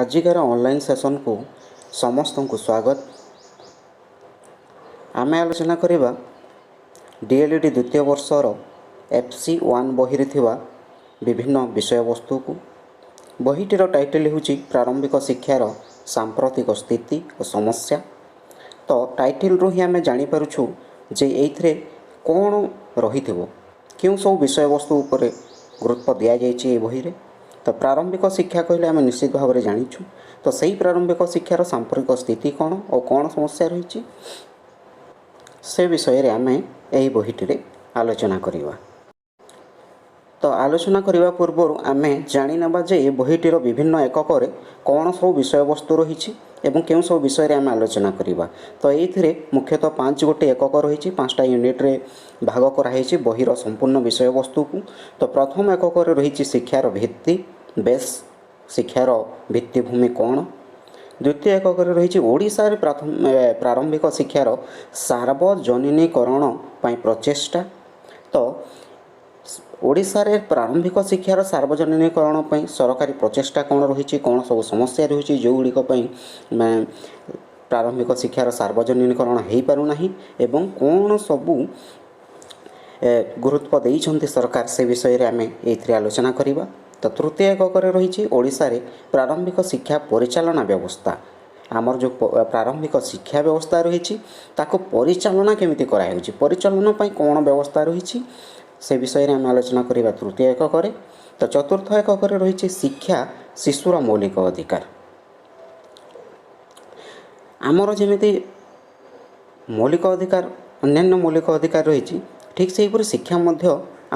ଆଜିକାର ଅନଲାଇନ୍ ସେସନ୍କୁ ସମସ୍ତଙ୍କୁ ସ୍ୱାଗତ। ଆମେ ଆଲୋଚନା କରିବା ଡିଏଲ୍ଇଡ଼ି ଦ୍ୱିତୀୟ ବର୍ଷର FC 1 ବହିରେ ଥିବା ବିଭିନ୍ନ ବିଷୟବସ୍ତୁକୁ। ବହିଟିର ଟାଇଟଲ୍ ହେଉଛି ପ୍ରାରମ୍ଭିକ ଶିକ୍ଷାର ସାମ୍ପ୍ରତିକ ସ୍ଥିତି ଓ ସମସ୍ୟା। ତ ଟାଇଟଲ୍ରୁ ହିଁ ଆମେ ଜାଣିପାରୁଛୁ ଯେ ଏଇଥିରେ କ'ଣ ରହିଥିବ, କେଉଁ ସବୁ ବିଷୟବସ୍ତୁ ଉପରେ ଗୁରୁତ୍ୱ ଦିଆଯାଇଛି ଏହି ବହିରେ। ତ ପ୍ରାରମ୍ଭିକ ଶିକ୍ଷା କହିଲେ ଆମେ ନିଶ୍ଚିତ ଭାବରେ ଜାଣିଛୁ। ତ ସେଇ ପ୍ରାରମ୍ଭିକ ଶିକ୍ଷାର ସାମ୍ପ୍ରତିକ ସ୍ଥିତି କ'ଣ ଓ କ'ଣ ସମସ୍ୟା ରହିଛି, ସେ ବିଷୟରେ ଆମେ ଏହି ବହିଟିରେ ଆଲୋଚନା କରିବା। ତ ଆଲୋଚନା କରିବା ପୂର୍ବରୁ ଆମେ ଜାଣିନେବା ଯେ ଏ ବହିଟିର ବିଭିନ୍ନ ଏକକରେ କ'ଣ ସବୁ ବିଷୟବସ୍ତୁ ରହିଛି ଏବଂ କେଉଁ ସବୁ ବିଷୟରେ ଆମେ ଆଲୋଚନା କରିବା। ତ ଏଇଥିରେ ମୁଖ୍ୟତଃ ପାଞ୍ଚ ଗୋଟି ଏକକ ରହିଛି। ପାଞ୍ଚଟା ୟୁନିଟ୍ରେ ଭାଗ କରାହେଇଛି ବହିର ସମ୍ପୂର୍ଣ୍ଣ ବିଷୟବସ୍ତୁକୁ। ତ ପ୍ରଥମ ଏକକରେ ରହିଛି ଶିକ୍ଷାର ଭିତ୍ତି, ବେସ୍, ଶିକ୍ଷାର ଭିତ୍ତିଭୂମି କ'ଣ। ଦ୍ୱିତୀୟ ଏକକରେ ରହିଛି ଓଡ଼ିଶାରେ ପ୍ରାରମ୍ଭିକ ଶିକ୍ଷାର ସାର୍ବଜନୀନୀକରଣ ପାଇଁ ପ୍ରଚେଷ୍ଟା। ତ ଓଡ଼ିଶାରେ ପ୍ରାରମ୍ଭିକ ଶିକ୍ଷାର ସାର୍ବଜନୀନୀକରଣ ପାଇଁ ସରକାରୀ ପ୍ରଚେଷ୍ଟା କ'ଣ ରହିଛି, କ'ଣ ସବୁ ସମସ୍ୟା ରହିଛି, ଯେଉଁଗୁଡ଼ିକ ପାଇଁ ମାନେ ପ୍ରାରମ୍ଭିକ ଶିକ୍ଷାର ସାର୍ବଜନୀନୀକରଣ ହେଇପାରୁନାହିଁ ଏବଂ କ'ଣ ସବୁ ଗୁରୁତ୍ୱ ଦେଇଛନ୍ତି ସରକାର, ସେ ବିଷୟରେ ଆମେ ଏଇଥିରେ ଆଲୋଚନା କରିବା। ତ ତୃତୀୟ ଏକକରେ ରହିଛି ଓଡ଼ିଶାରେ ପ୍ରାରମ୍ଭିକ ଶିକ୍ଷା ପରିଚାଳନା ବ୍ୟବସ୍ଥା। ଆମର ଯେଉଁ ପ୍ରାରମ୍ଭିକ ଶିକ୍ଷା ବ୍ୟବସ୍ଥା ରହିଛି, ତାକୁ ପରିଚାଳନା କେମିତି କରାହେଉଛି, ପରିଚାଳନା ପାଇଁ କ'ଣ ବ୍ୟବସ୍ଥା ରହିଛି, ସେ ବିଷୟରେ ଆମେ ଆଲୋଚନା କରିବା ତୃତୀୟ ଏକକରେ। ତ ଚତୁର୍ଥ ଏକକରେ ରହିଛି ଶିକ୍ଷା ଶିଶୁର ମୌଳିକ ଅଧିକାର। ଆମର ଯେମିତି ମୌଳିକ ଅଧିକାର, ଅନ୍ୟାନ୍ୟ ମୌଳିକ ଅଧିକାର ରହିଛି, ଠିକ୍ ସେହିପରି ଶିକ୍ଷା ମଧ୍ୟ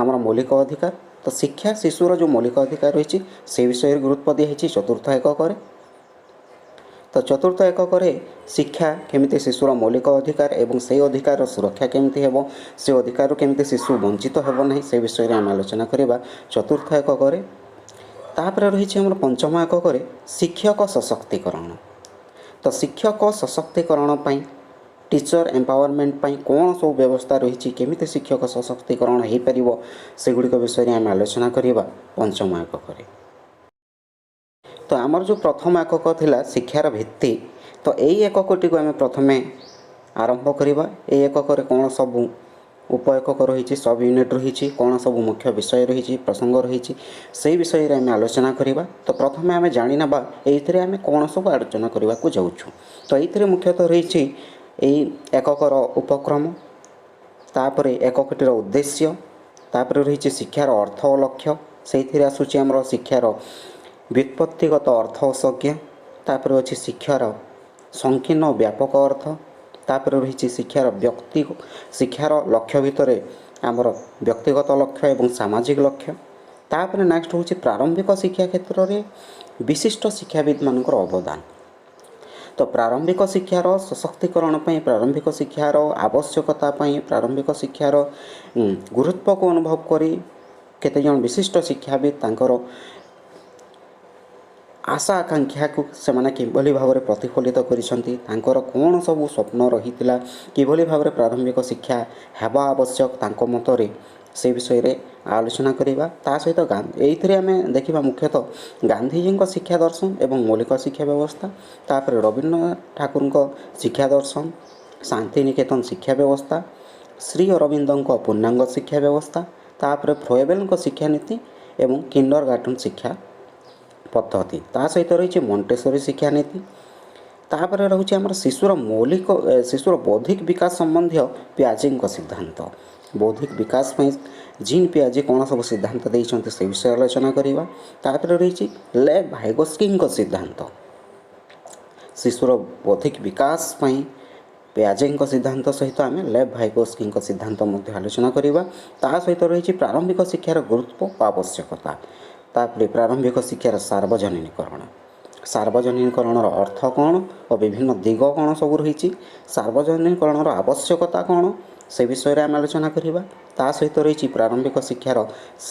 ଆମର ମୌଳିକ ଅଧିକାର। ତ ଶିକ୍ଷା ଶିଶୁର ଯେଉଁ ମୌଳିକ ଅଧିକାର ରହିଛି, ସେ ବିଷୟରେ ଗୁରୁତ୍ୱ ଦିଆହେଇଛି ଚତୁର୍ଥ ଏକକରେ। ତ ଚତୁର୍ଥ ଏକକରେ ଶିକ୍ଷା କେମିତି ଶିଶୁର ମୌଳିକ ଅଧିକାର ଏବଂ ସେଇ ଅଧିକାରର ସୁରକ୍ଷା କେମିତି ହେବ, ସେ ଅଧିକାରରୁ କେମିତି ଶିଶୁ ବଞ୍ଚିତ ହେବ ନାହିଁ, ସେ ବିଷୟରେ ଆମେ ଆଲୋଚନା କରିବା ଚତୁର୍ଥ ଏକକରେ। ତାପରେ ରହିଛି ଆମର ପଞ୍ଚମ ଏକକରେ ଶିକ୍ଷକ ସଶକ୍ତିକରଣ। ତ ଶିକ୍ଷକ ସଶକ୍ତିକରଣ ପାଇଁ, ଟିଚର୍ ଏମ୍ପାୱାରମେଣ୍ଟ ପାଇଁ କ'ଣ ସବୁ ବ୍ୟବସ୍ଥା ରହିଛି, କେମିତି ଶିକ୍ଷକ ସଶକ୍ତିକରଣ ହୋଇପାରିବ, ସେଗୁଡ଼ିକ ବିଷୟରେ ଆମେ ଆଲୋଚନା କରିବା ପଞ୍ଚମ ଏକକରେ। ତ ଆମର ଯେଉଁ ପ୍ରଥମ ଏକକ ଥିଲା ଶିକ୍ଷାର ଭିତ୍ତି, ତ ଏଇ ଏକକଟିକୁ ଆମେ ପ୍ରଥମେ ଆରମ୍ଭ କରିବା। ଏଇ ଏକକରେ କ'ଣ ସବୁ ଉପ ଏକକ ରହିଛି, ସବ୍ ୟୁନିଟ୍ ରହିଛି, କ'ଣ ସବୁ ମୁଖ୍ୟ ବିଷୟ ରହିଛି, ପ୍ରସଙ୍ଗ ରହିଛି, ସେଇ ବିଷୟରେ ଆମେ ଆଲୋଚନା କରିବା। ତ ପ୍ରଥମେ ଆମେ ଜାଣିନେବା ଏଇଥିରେ ଆମେ କ'ଣ ସବୁ ଆଲୋଚନା କରିବାକୁ ଯାଉଛୁ। ତ ଏଇଥିରେ ମୁଖ୍ୟତଃ ରହିଛି ଏଇ ଏକକର ଉପକ୍ରମ, ତାପରେ ଏକକଟିର ଉଦ୍ଦେଶ୍ୟ, ତାପରେ ରହିଛି ଶିକ୍ଷାର ଅର୍ଥ ଓ ଲକ୍ଷ୍ୟ। ସେଇଥିରେ ଆସୁଛି ଆମର ଶିକ୍ଷାର ବ୍ୟୁତ୍ପତ୍ତିଗତ ଅର୍ଥ ଓ ସଂଜ୍ଞା। ତାପରେ ଅଛି ଶିକ୍ଷାର ସଂକୀର୍ଣ୍ଣ ଓ ବ୍ୟାପକ ଅର୍ଥ। ତାପରେ ରହିଛି ଶିକ୍ଷାର ଲକ୍ଷ୍ୟ ଭିତରେ ଆମର ବ୍ୟକ୍ତିଗତ ଲକ୍ଷ୍ୟ ଏବଂ ସାମାଜିକ ଲକ୍ଷ୍ୟ। ତାପରେ ନେକ୍ସଟ ହେଉଛି ପ୍ରାରମ୍ଭିକ ଶିକ୍ଷା କ୍ଷେତ୍ରରେ ବିଶିଷ୍ଟ ଶିକ୍ଷାବିତ୍ମାନଙ୍କର ଅବଦାନ। ତ ପ୍ରାରମ୍ଭିକ ଶିକ୍ଷାର ସଶକ୍ତିକରଣ ପାଇଁ, ପ୍ରାରମ୍ଭିକ ଶିକ୍ଷାର ଆବଶ୍ୟକତା ପାଇଁ, ପ୍ରାରମ୍ଭିକ ଶିକ୍ଷାର ଗୁରୁତ୍ୱକୁ ଅନୁଭବ କରି କେତେଜଣ ବିଶିଷ୍ଟ ଶିକ୍ଷାବିତ୍ ତାଙ୍କର ଆଶା ଆକାଂକ୍ଷାକୁ ସେମାନେ କିଭଳି ଭାବରେ ପ୍ରତିଫଳିତ କରିଛନ୍ତି, ତାଙ୍କର କ'ଣ ସବୁ ସ୍ୱପ୍ନ ରହିଥିଲା, କିଭଳି ଭାବରେ ପ୍ରାରମ୍ଭିକ ଶିକ୍ଷା ହେବା ଆବଶ୍ୟକ ତାଙ୍କ ମତରେ, ସେ ବିଷୟରେ ଆଲୋଚନା କରିବା। ତା ସହିତ ଏଇଥିରେ ଆମେ ଦେଖିବା ମୁଖ୍ୟତଃ ଗାନ୍ଧିଜୀଙ୍କ ଶିକ୍ଷା ଦର୍ଶନ ଏବଂ ମୌଳିକ ଶିକ୍ଷା ବ୍ୟବସ୍ଥା, ତାପରେ ରବୀନ୍ଦ୍ରନାଥ ଠାକୁରଙ୍କ ଶିକ୍ଷା ଦର୍ଶନ, ଶାନ୍ତି ନିକେତନ ଶିକ୍ଷା ବ୍ୟବସ୍ଥା, ଶ୍ରୀ ଅରବିନ୍ଦଙ୍କ ପୂର୍ଣ୍ଣାଙ୍ଗ ଶିକ୍ଷା ବ୍ୟବସ୍ଥା, ତାପରେ ଫ୍ରୋଏବେଲଙ୍କ ଶିକ୍ଷାନୀତି ଏବଂ କିଣ୍ଡର ଗାର୍ଟନ ଶିକ୍ଷା ପଦ୍ଧତି। ତା ସହିତ ରହିଛି ମଣ୍ଟେସରୀ ଶିକ୍ଷାନୀତି। ତାପରେ ରହୁଛି ଆମର ଶିଶୁର ବୌଦ୍ଧିକ ବିକାଶ ସମ୍ବନ୍ଧୀୟ ପିଆଜେଙ୍କ ସିଦ୍ଧାନ୍ତ। ବୌଦ୍ଧିକ ବିକାଶ ପାଇଁ ଜିନ୍ ପିଆଜେ କ'ଣ ସବୁ ସିଦ୍ଧାନ୍ତ ଦେଇଛନ୍ତି, ସେ ବିଷୟରେ ଆଲୋଚନା କରିବା। ତାପରେ ରହିଛି ଲେଭ୍ ଭାଇଗୋସ୍କିଙ୍କ ସିଦ୍ଧାନ୍ତ। ଶିଶୁର ବୌଦ୍ଧିକ ବିକାଶ ପାଇଁ ପିଆଜେଙ୍କ ସିଦ୍ଧାନ୍ତ ସହିତ ଆମେ ଲେଭ୍ ଭାଇଗୋସ୍କିଙ୍କ ସିଦ୍ଧାନ୍ତ ମଧ୍ୟ ଆଲୋଚନା କରିବା। ତା ସହିତ ରହିଛି ପ୍ରାରମ୍ଭିକ ଶିକ୍ଷାର ଗୁରୁତ୍ୱ ଓ ଆବଶ୍ୟକତା। ତାପରେ ପ୍ରାରମ୍ଭିକ ଶିକ୍ଷାର ସାର୍ବଜନୀନୀକରଣ, ସାର୍ବଜନୀନୀକରଣର ଅର୍ଥ କ'ଣ ଓ ବିଭିନ୍ନ ଦିଗ କ'ଣ ସବୁ ରହିଛି, ସାର୍ବଜନୀକରଣର ଆବଶ୍ୟକତା କ'ଣ, ସେ ବିଷୟରେ ଆମେ ଆଲୋଚନା କରିବା। ତା ସହିତ ରହିଛି ପ୍ରାରମ୍ଭିକ ଶିକ୍ଷାର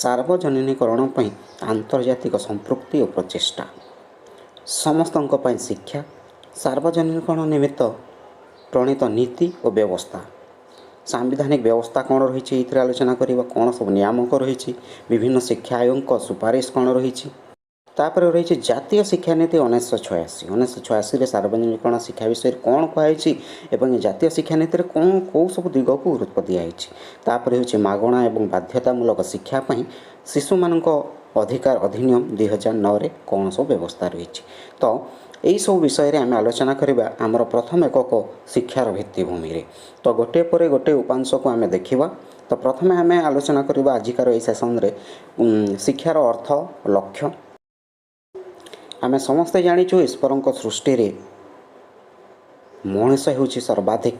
ସାର୍ବଜନୀନୀକରଣ ପାଇଁ ଆନ୍ତର୍ଜାତିକ ସମ୍ପୃକ୍ତି ଓ ପ୍ରଚେଷ୍ଟା, ସମସ୍ତଙ୍କ ପାଇଁ ଶିକ୍ଷା, ସାର୍ବଜନୀକରଣ ନିମିତ୍ତ ପ୍ରଣୀତ ନୀତି ଓ ବ୍ୟବସ୍ଥା, ସାମ୍ବିଧାନିକ ବ୍ୟବସ୍ଥା କ'ଣ ରହିଛି ଏଇଥିରେ ଆଲୋଚନା କରିବା, କ'ଣ ସବୁ ନିୟାମକ ରହିଛି, ବିଭିନ୍ନ ଶିକ୍ଷା ଆୟୋଗଙ୍କ ସୁପାରିଶ କ'ଣ ରହିଛି। ତ ତାପରେ ରହିଛି ଜାତୀୟ ଶିକ୍ଷାନୀତି 1986। 1986ରେ ସାର୍ବଜନୀକରଣ ଶିକ୍ଷା ବିଷୟରେ କ'ଣ କୁହାଯାଇଛି ଏବଂ ଏ ଜାତୀୟ ଶିକ୍ଷାନୀତିରେ କ'ଣ କେଉଁ ସବୁ ଦିଗକୁ ଗୁରୁତ୍ୱ ଦିଆଯାଇଛି। ତାପରେ ହେଉଛି ମାଗଣା ଏବଂ ବାଧ୍ୟତାମୂଳକ ଶିକ୍ଷା ପାଇଁ ଶିଶୁମାନଙ୍କ ଅଧିକାର ଅଧିନିୟମ 2009ରେ କ'ଣ ସବୁ ବ୍ୟବସ୍ଥା ରହିଛି। ତ ଏଇସବୁ ବିଷୟରେ ଆମେ ଆଲୋଚନା କରିବା ଆମର ପ୍ରଥମ ଏକକ ଶିକ୍ଷାର ଭିତ୍ତିଭୂମିରେ। ତ ଗୋଟିଏ ପରେ ଗୋଟିଏ ଉପାଂଶକୁ ଆମେ ଦେଖିବା। ତ ପ୍ରଥମେ ଆମେ ଆଲୋଚନା କରିବା ଆଜିକାର ଏଇ ସେସନରେ ଶିକ୍ଷାର ଅର୍ଥ, ଲକ୍ଷ୍ୟ। ଆମେ ସମସ୍ତେ ଜାଣିଛୁ, ଈଶ୍ୱରଙ୍କ ସୃଷ୍ଟିରେ ମଣିଷ ହେଉଛି ସର୍ବାଧିକ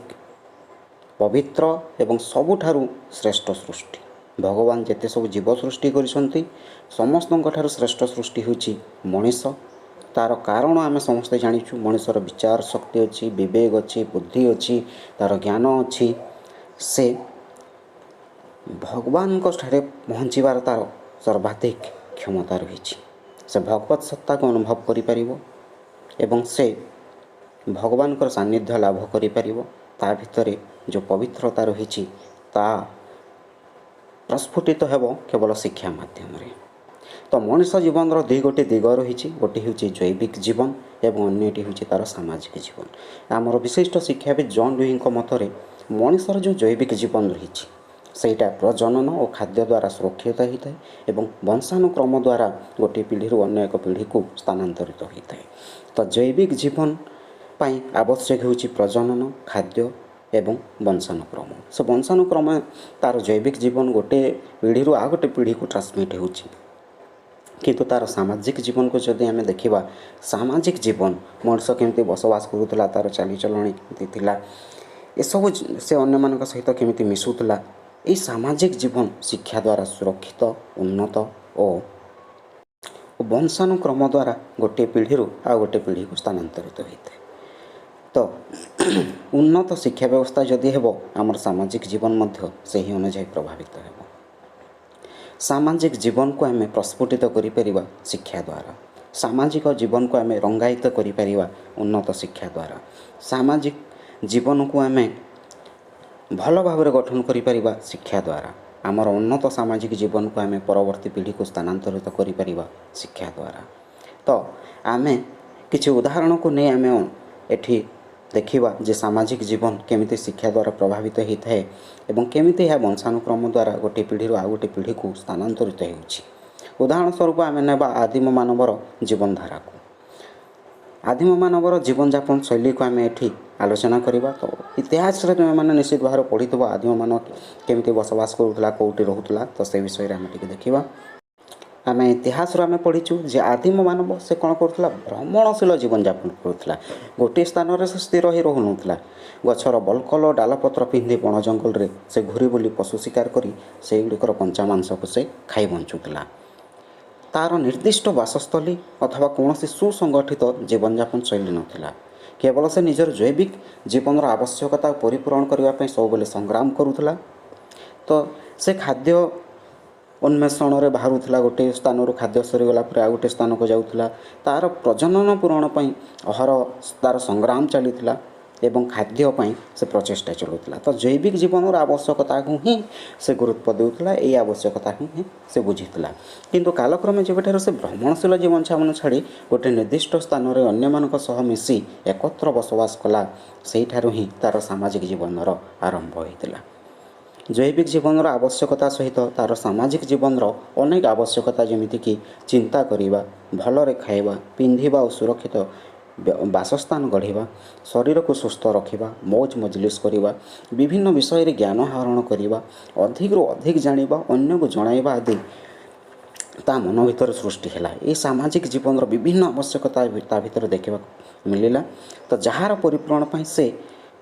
ପବିତ୍ର ଏବଂ ସବୁଠାରୁ ଶ୍ରେଷ୍ଠ ସୃଷ୍ଟି। ଭଗବାନ ଯେତେ ସବୁ ଜୀବ ସୃଷ୍ଟି କରିଛନ୍ତି, ସମସ୍ତଙ୍କ ଠାରୁ ଶ୍ରେଷ୍ଠ ସୃଷ୍ଟି ହେଉଛି ମଣିଷ। ତା'ର କାରଣ ଆମେ ସମସ୍ତେ ଜାଣିଛୁ। ମଣିଷର ବିଚାର ଶକ୍ତି ଅଛି, ବିବେକ ଅଛି, ବୁଦ୍ଧି ଅଛି, ତା'ର ଜ୍ଞାନ ଅଛି। ସେ ଭଗବାନଙ୍କ ଠାରେ ପହଞ୍ଚିବାର ତା'ର ସର୍ବାଧିକ କ୍ଷମତା ରହିଛି। ସେ ଭଗବତ ସତ୍ତାକୁ ଅନୁଭବ କରିପାରିବ ଏବଂ ସେ ଭଗବାନଙ୍କର ସାନ୍ନିଧ୍ୟ ଲାଭ କରିପାରିବ। ତା ଭିତରେ ଯେଉଁ ପବିତ୍ରତା ରହିଛି, ତା ପ୍ରସ୍ଫୁଟିତ ହେବ କେବଳ ଶିକ୍ଷା ମାଧ୍ୟମରେ। ତ ମଣିଷ ଜୀବନର ଦୁଇ ଗୋଟି ଦିଗ ରହିଛି। ଗୋଟିଏ ହେଉଛି ଜୈବିକ ଜୀବନ ଏବଂ ଅନ୍ୟଟି ହେଉଛି ତା'ର ସାମାଜିକ ଜୀବନ। ଆମର ବିଶିଷ୍ଟ ଶିକ୍ଷାବିତ୍ ଜନ୍ ଡୁଇଙ୍କ ମତରେ ମଣିଷର ଯେଉଁ ଜୈବିକ ଜୀବନ ରହିଛି, ସେଇଟା ପ୍ରଜନନ ଓ ଖାଦ୍ୟ ଦ୍ୱାରା ସୁରକ୍ଷିତ ହୋଇଥାଏ ଏବଂ ବଂଶାନୁକ୍ରମ ଦ୍ୱାରା ଗୋଟିଏ ପିଢ଼ିରୁ ଅନ୍ୟ ଏକ ପିଢ଼ିକୁ ସ୍ଥାନାନ୍ତରିତ ହୋଇଥାଏ। ତ ଜୈବିକ ଜୀବନ ପାଇଁ ଆବଶ୍ୟକ ହେଉଛି ପ୍ରଜନନ, ଖାଦ୍ୟ ଏବଂ ବଂଶାନୁକ୍ରମ। ସେ ବଂଶାନୁକ୍ରମ ତା'ର ଜୈବିକ ଜୀବନ ଗୋଟିଏ ପିଢ଼ିରୁ ଆଉ ଗୋଟେ ପିଢ଼ିକୁ ଟ୍ରାନ୍ସମିଟ୍ ହେଉଛି। କିନ୍ତୁ ତା'ର ସାମାଜିକ ଜୀବନକୁ ଯଦି ଆମେ ଦେଖିବା, ସାମାଜିକ ଜୀବନ ମଣିଷ କେମିତି ବସବାସ କରୁଥିଲା, ତା'ର ଚାଲିଚଳଣି କେମିତି ଥିଲା, ଏସବୁ ସେ ଅନ୍ୟମାନଙ୍କ ସହିତ କେମିତି ମିଶୁଥିଲା, ଏଇ ସାମାଜିକ ଜୀବନ ଶିକ୍ଷା ଦ୍ୱାରା ସୁରକ୍ଷିତ, ଉନ୍ନତ ଓ ବଂଶାନୁକ୍ରମ ଦ୍ୱାରା ଗୋଟିଏ ପିଢ଼ିରୁ ଆଉ ଗୋଟିଏ ପିଢ଼ିକୁ ସ୍ଥାନାନ୍ତରିତ ହୋଇଥାଏ। ତ ଉନ୍ନତ ଶିକ୍ଷା ବ୍ୟବସ୍ଥା ଯଦି ହେବ, ଆମର ସାମାଜିକ ଜୀବନ ମଧ୍ୟ ସେହି ଅନୁଯାୟୀ ପ୍ରଭାବିତ ହେବ। ସାମାଜିକ ଜୀବନକୁ ଆମେ ପ୍ରସ୍ଫୁଟିତ କରିପାରିବା ଶିକ୍ଷା ଦ୍ୱାରା। ସାମାଜିକ ଜୀବନକୁ ଆମେ ରଙ୍ଗାୟିତ କରିପାରିବା ଉନ୍ନତ ଶିକ୍ଷା ଦ୍ୱାରା। ସାମାଜିକ ଜୀବନକୁ ଆମେ ଭଲ ଭାବରେ ଗଠନ କରିପାରିବା ଶିକ୍ଷା ଦ୍ୱାରା। ଆମର ଉନ୍ନତ ସାମାଜିକ ଜୀବନକୁ ଆମେ ପରବର୍ତ୍ତୀ ପିଢ଼ିକୁ ସ୍ଥାନାନ୍ତରିତ କରିପାରିବା ଶିକ୍ଷା ଦ୍ୱାରା। ତ ଆମେ କିଛି ଉଦାହରଣକୁ ନେଇ ଆମେ ଏଠି ଦେଖିବା ଯେ ସାମାଜିକ ଜୀବନ କେମିତି ଶିକ୍ଷା ଦ୍ୱାରା ପ୍ରଭାବିତ ହୋଇଥାଏ ଏବଂ କେମିତି ଏହା ବଂଶାନୁକ୍ରମ ଦ୍ୱାରା ଗୋଟିଏ ପିଢ଼ିରୁ ଆଉ ଗୋଟିଏ ପିଢ଼ିକୁ ସ୍ଥାନାନ୍ତରିତ ହେଉଛି। ଉଦାହରଣ ସ୍ୱରୂପ ଆମେ ନେବା ଆଦିମ ମାନବର ଜୀବନଧାରାକୁ। ଆଦିମ ମାନବର ଜୀବନଯାପନ ଶୈଳୀକୁ ଆମେ ଏଠି ଆଲୋଚନା କରିବା। ତ ଇତିହାସରେ ତୁମେମାନେ ନିଶ୍ଚିତ ଭାବରେ ପଢ଼ିଥିବ ଆଦିମ ମାନବ କେମିତି ବସବାସ କରୁଥିଲା, କେଉଁଠି ରହୁଥିଲା। ତ ସେ ବିଷୟରେ ଆମେ ଟିକେ ଦେଖିବା। ଆମେ ଇତିହାସରୁ ଆମେ ପଢ଼ିଛୁ ଯେ ଆଦିମ ମାନବ ସେ କ'ଣ କରୁଥିଲା? ଭ୍ରମଣଶୀଳ ଜୀବନଯାପନ କରୁଥିଲା। ଗୋଟିଏ ସ୍ଥାନରେ ସେ ସ୍ଥିର ହୋଇ ରହୁନଥିଲା। ଗଛର ବଲ୍କଲ, ଡାଳପତ୍ର ପିନ୍ଧି ବଣ ଜଙ୍ଗଲରେ ସେ ଘୁରି ବୁଲି ପଶୁ ଶିକାର କରି ସେଇଗୁଡ଼ିକର କଞ୍ଚା ମାଂସକୁ ସେ ଖାଇ ବଞ୍ଚୁଥିଲା। ତା'ର ନିର୍ଦ୍ଦିଷ୍ଟ ବାସସ୍ଥଳୀ ଅଥବା କୌଣସି ସୁସଂଗଠିତ ଜୀବନଯାପନ ଶୈଳୀ ନଥିଲା। କେବଳ ସେ ନିଜର ଜୈବିକ ଜୀବନର ଆବଶ୍ୟକତା ପରିପୂରଣ କରିବା ପାଇଁ ସବୁବେଳେ ସଂଗ୍ରାମ କରୁଥିଲା। ତ ସେ ଖାଦ୍ୟ ଅନ୍ୱେଷଣରେ ବାହାରୁଥିଲା। ଗୋଟିଏ ସ୍ଥାନରୁ ଖାଦ୍ୟ ସରିଗଲା ପରେ ଆଉ ଗୋଟିଏ ସ୍ଥାନକୁ ଯାଉଥିଲା। ତା'ର ପ୍ରଜନନ ପୂରଣ ପାଇଁ ଅହରହ ତା'ର ସଂଗ୍ରାମ ଚାଲିଥିଲା ଏବଂ ଖାଦ୍ୟ ପାଇଁ ସେ ପ୍ରଚେଷ୍ଟା ଚଳାଉଥିଲା। ତ ଜୈବିକ ଜୀବନର ଆବଶ୍ୟକତାକୁ ହିଁ ସେ ଗୁରୁତ୍ୱ ଦେଉଥିଲା। ଏଇ ଆବଶ୍ୟକତାକୁ ହିଁ ସେ ବୁଝିଥିଲା। କିନ୍ତୁ କାଳକ୍ରମେ ଯେବେଠାରୁ ସେ ଭ୍ରମଣଶୀଳ ଜୀବନଯାପନ ଛାଡ଼ି ଗୋଟିଏ ନିର୍ଦ୍ଦିଷ୍ଟ ସ୍ଥାନରେ ଅନ୍ୟମାନଙ୍କ ସହ ମିଶି ଏକତ୍ର ବସବାସ କଲା, ସେଇଠାରୁ ହିଁ ତା'ର ସାମାଜିକ ଜୀବନର ଆରମ୍ଭ ହୋଇଥିଲା। ଜୈବିକ ଜୀବନର ଆବଶ୍ୟକତା ସହିତ ତା'ର ସାମାଜିକ ଜୀବନର ଅନେକ ଆବଶ୍ୟକତା, ଯେମିତିକି ଚିନ୍ତା କରିବା, ଭଲରେ ଖାଇବା, ପିନ୍ଧିବା ଓ ସୁରକ୍ଷିତ ବାସସ୍ଥାନ ଗଢ଼ିବା, ଶରୀରକୁ ସୁସ୍ଥ ରଖିବା, ମୌଜ ମଜଲିସ କରିବା, ବିଭିନ୍ନ ବିଷୟରେ ଜ୍ଞାନ ଆହରଣ କରିବା, ଅଧିକରୁ ଅଧିକ ଜାଣିବା, ଅନ୍ୟକୁ ଜଣାଇବା ଆଦି ତା ମନ ଭିତରେ ସୃଷ୍ଟି ହେଲା। ଏହି ସାମାଜିକ ଜୀବନର ବିଭିନ୍ନ ଆବଶ୍ୟକତା ତା ଭିତରେ ଦେଖିବାକୁ ମିଳିଲା, ତ ଯାହାର ପରିପୂରଣ ପାଇଁ ସେ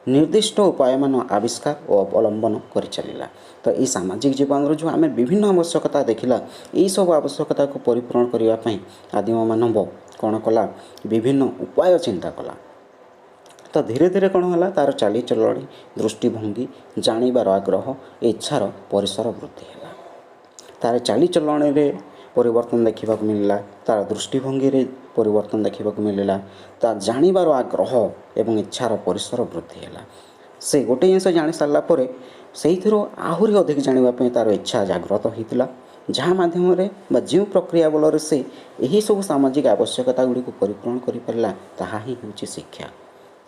ନିର୍ଦ୍ଦିଷ୍ଟ ଉପାୟମାନ ଆବିଷ୍କାର ଓ ଅବଲମ୍ବନ କରିଚାଲିଲା। ତ ଏଇ ସାମାଜିକ ଜୀବନର ଯେଉଁ ଆମେ ବିଭିନ୍ନ ଆବଶ୍ୟକତା ଦେଖିଲା, ଏଇସବୁ ଆବଶ୍ୟକତାକୁ ପରିପୂରଣ କରିବା ପାଇଁ ଆଦିମ ମାନବ କ'ଣ କଲା? ବିଭିନ୍ନ ଉପାୟ ଚିନ୍ତା କଲା। ତ ଧୀରେ ଧୀରେ କ'ଣ ହେଲା? ତା'ର ଚାଲିଚଳଣି, ଦୃଷ୍ଟିଭଙ୍ଗୀ, ଜାଣିବାର ଆଗ୍ରହ, ଇଚ୍ଛାର ପରିସର ବୃଦ୍ଧି ହେଲା। ତା'ର ଚାଲିଚଳଣିରେ ପରିବର୍ତ୍ତନ ଦେଖିବାକୁ ମିଳିଲା, ତା'ର ଦୃଷ୍ଟିଭଙ୍ଗୀରେ ପରିବର୍ତ୍ତନ ଦେଖିବାକୁ ମିଳିଲା, ତା ଜାଣିବାର ଆଗ୍ରହ ଏବଂ ଇଚ୍ଛାର ପରିସର ବୃଦ୍ଧି ହେଲା। ସେ ଗୋଟେ ଜିନିଷ ଜାଣି ସାରିଲା ପରେ ସେଇଥିରୁ ଆହୁରି ଅଧିକ ଜାଣିବା ପାଇଁ ତା'ର ଇଚ୍ଛା ଜାଗ୍ରତ ହୋଇଥିଲା। ଯାହା ମାଧ୍ୟମରେ ବା ଯେଉଁ ପ୍ରକ୍ରିୟା ବଳରେ ସେ ଏହିସବୁ ସାମାଜିକ ଆବଶ୍ୟକତା ଗୁଡ଼ିକୁ ପରିପୂରଣ କରିପାରିଲା, ତାହା ହିଁ ହେଉଛି ଶିକ୍ଷା।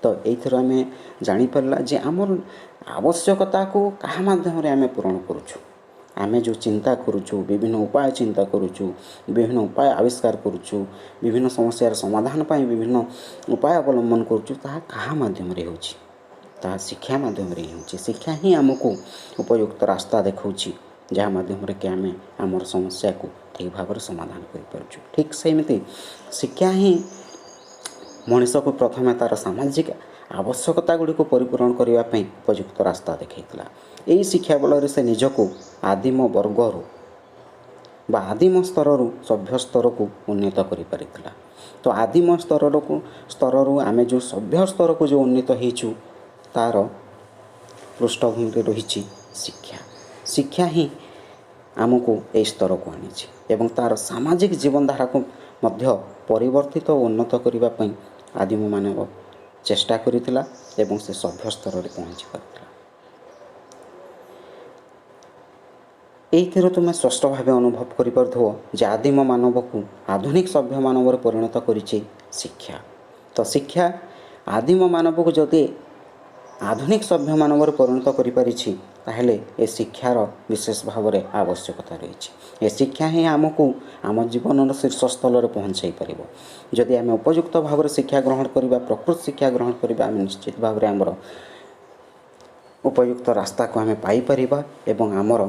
ତ ଏଇଥିରୁ ଆମେ ଜାଣିପାରିଲା ଯେ ଆମର ଆବଶ୍ୟକତାକୁ କାହା ମାଧ୍ୟମରେ ଆମେ ପୂରଣ କରୁଛୁ। ଆମେ ଯେଉଁ ଚିନ୍ତା କରୁଛୁ, ବିଭିନ୍ନ ଉପାୟ ଚିନ୍ତା କରୁଛୁ, ବିଭିନ୍ନ ଉପାୟ ଆବିଷ୍କାର କରୁଛୁ, ବିଭିନ୍ନ ସମସ୍ୟାର ସମାଧାନ ପାଇଁ ବିଭିନ୍ନ ଉପାୟ ଅବଲମ୍ବନ କରୁଛୁ, ତାହା କାହା ମାଧ୍ୟମରେ ହେଉଛି? ତାହା ଶିକ୍ଷା ମାଧ୍ୟମରେ ହିଁ ହେଉଛି। ଶିକ୍ଷା ହିଁ ଆମକୁ ଉପଯୁକ୍ତ ରାସ୍ତା ଦେଖାଉଛି, ଯାହା ମାଧ୍ୟମରେ କି ଆମେ ଆମର ସମସ୍ୟାକୁ ଠିକ୍ ଭାବରେ ସମାଧାନ କରିପାରୁଛୁ। ଠିକ୍ ସେମିତି ଶିକ୍ଷା ହିଁ ମଣିଷକୁ ପ୍ରଥମେ ତା'ର ସାମାଜିକ ଆବଶ୍ୟକତା ଗୁଡ଼ିକୁ ପରିପୂରଣ କରିବା ପାଇଁ ଉପଯୁକ୍ତ ରାସ୍ତା ଦେଖାଇଥିଲା। ଏହି ଶିକ୍ଷା ବଳରେ ସେ ନିଜକୁ ଆଦିମ ବର୍ଗରୁ ବା ଆଦିମ ସ୍ତରରୁ ସଭ୍ୟ ସ୍ତରକୁ ଉନ୍ନତ କରିପାରିଥିଲା। ତ ଆଦିମ ସ୍ତରରୁ ଆମେ ଯେଉଁ ସଭ୍ୟ ସ୍ତରକୁ ଯେଉଁ ଉନ୍ନୀତ ହେଇଛୁ, ତା'ର ପୃଷ୍ଠଭୂମିରେ ରହିଛି ଶିକ୍ଷା। ଶିକ୍ଷା ହିଁ ଆମକୁ ଏହି ସ୍ତରକୁ ଆଣିଛି ଏବଂ ତା'ର ସାମାଜିକ ଜୀବନଧାରାକୁ ମଧ୍ୟ ପରିବର୍ତ୍ତିତ ଓ ଉନ୍ନତ କରିବା ପାଇଁ ଆଦିମ ମାନବ ଚେଷ୍ଟା କରିଥିଲା ଏବଂ ସେ ସଭ୍ୟ ସ୍ତରରେ ପହଞ୍ଚି ପାରିଥିଲା। ଏଇଥିରୁ ତୁମେ ସ୍ପଷ୍ଟ ଭାବେ ଅନୁଭବ କରିପାରୁଥିବ ଯେ ଆଦିମ ମାନବକୁ ଆଧୁନିକ ସଭ୍ୟ ମାନବରେ ପରିଣତ କରିଛି ଶିକ୍ଷା। ତ ଶିକ୍ଷା ଆଦିମ ମାନବକୁ ଯଦି ଆଧୁନିକ ସଭ୍ୟ ମାନବରେ ପରିଣତ କରିପାରିଛି, ତାହେଲେ ଏ ଶିକ୍ଷାର ବିଶେଷ ଭାବରେ ଆବଶ୍ୟକତା ରହିଛି। ଏ ଶିକ୍ଷା ହିଁ ଆମକୁ ଆମ ଜୀବନର ଶୀର୍ଷସ୍ଥଳରେ ପହଞ୍ଚାଇ ପାରିବ। ଯଦି ଆମେ ଉପଯୁକ୍ତ ଭାବରେ ଶିକ୍ଷା ଗ୍ରହଣ କରିବା, ପ୍ରକୃତ ଶିକ୍ଷା ଗ୍ରହଣ କରିବା, ଆମେ ନିଶ୍ଚିତ ଭାବରେ ଆମର ଉପଯୁକ୍ତ ରାସ୍ତାକୁ ଆମେ ପାଇପାରିବା ଏବଂ ଆମର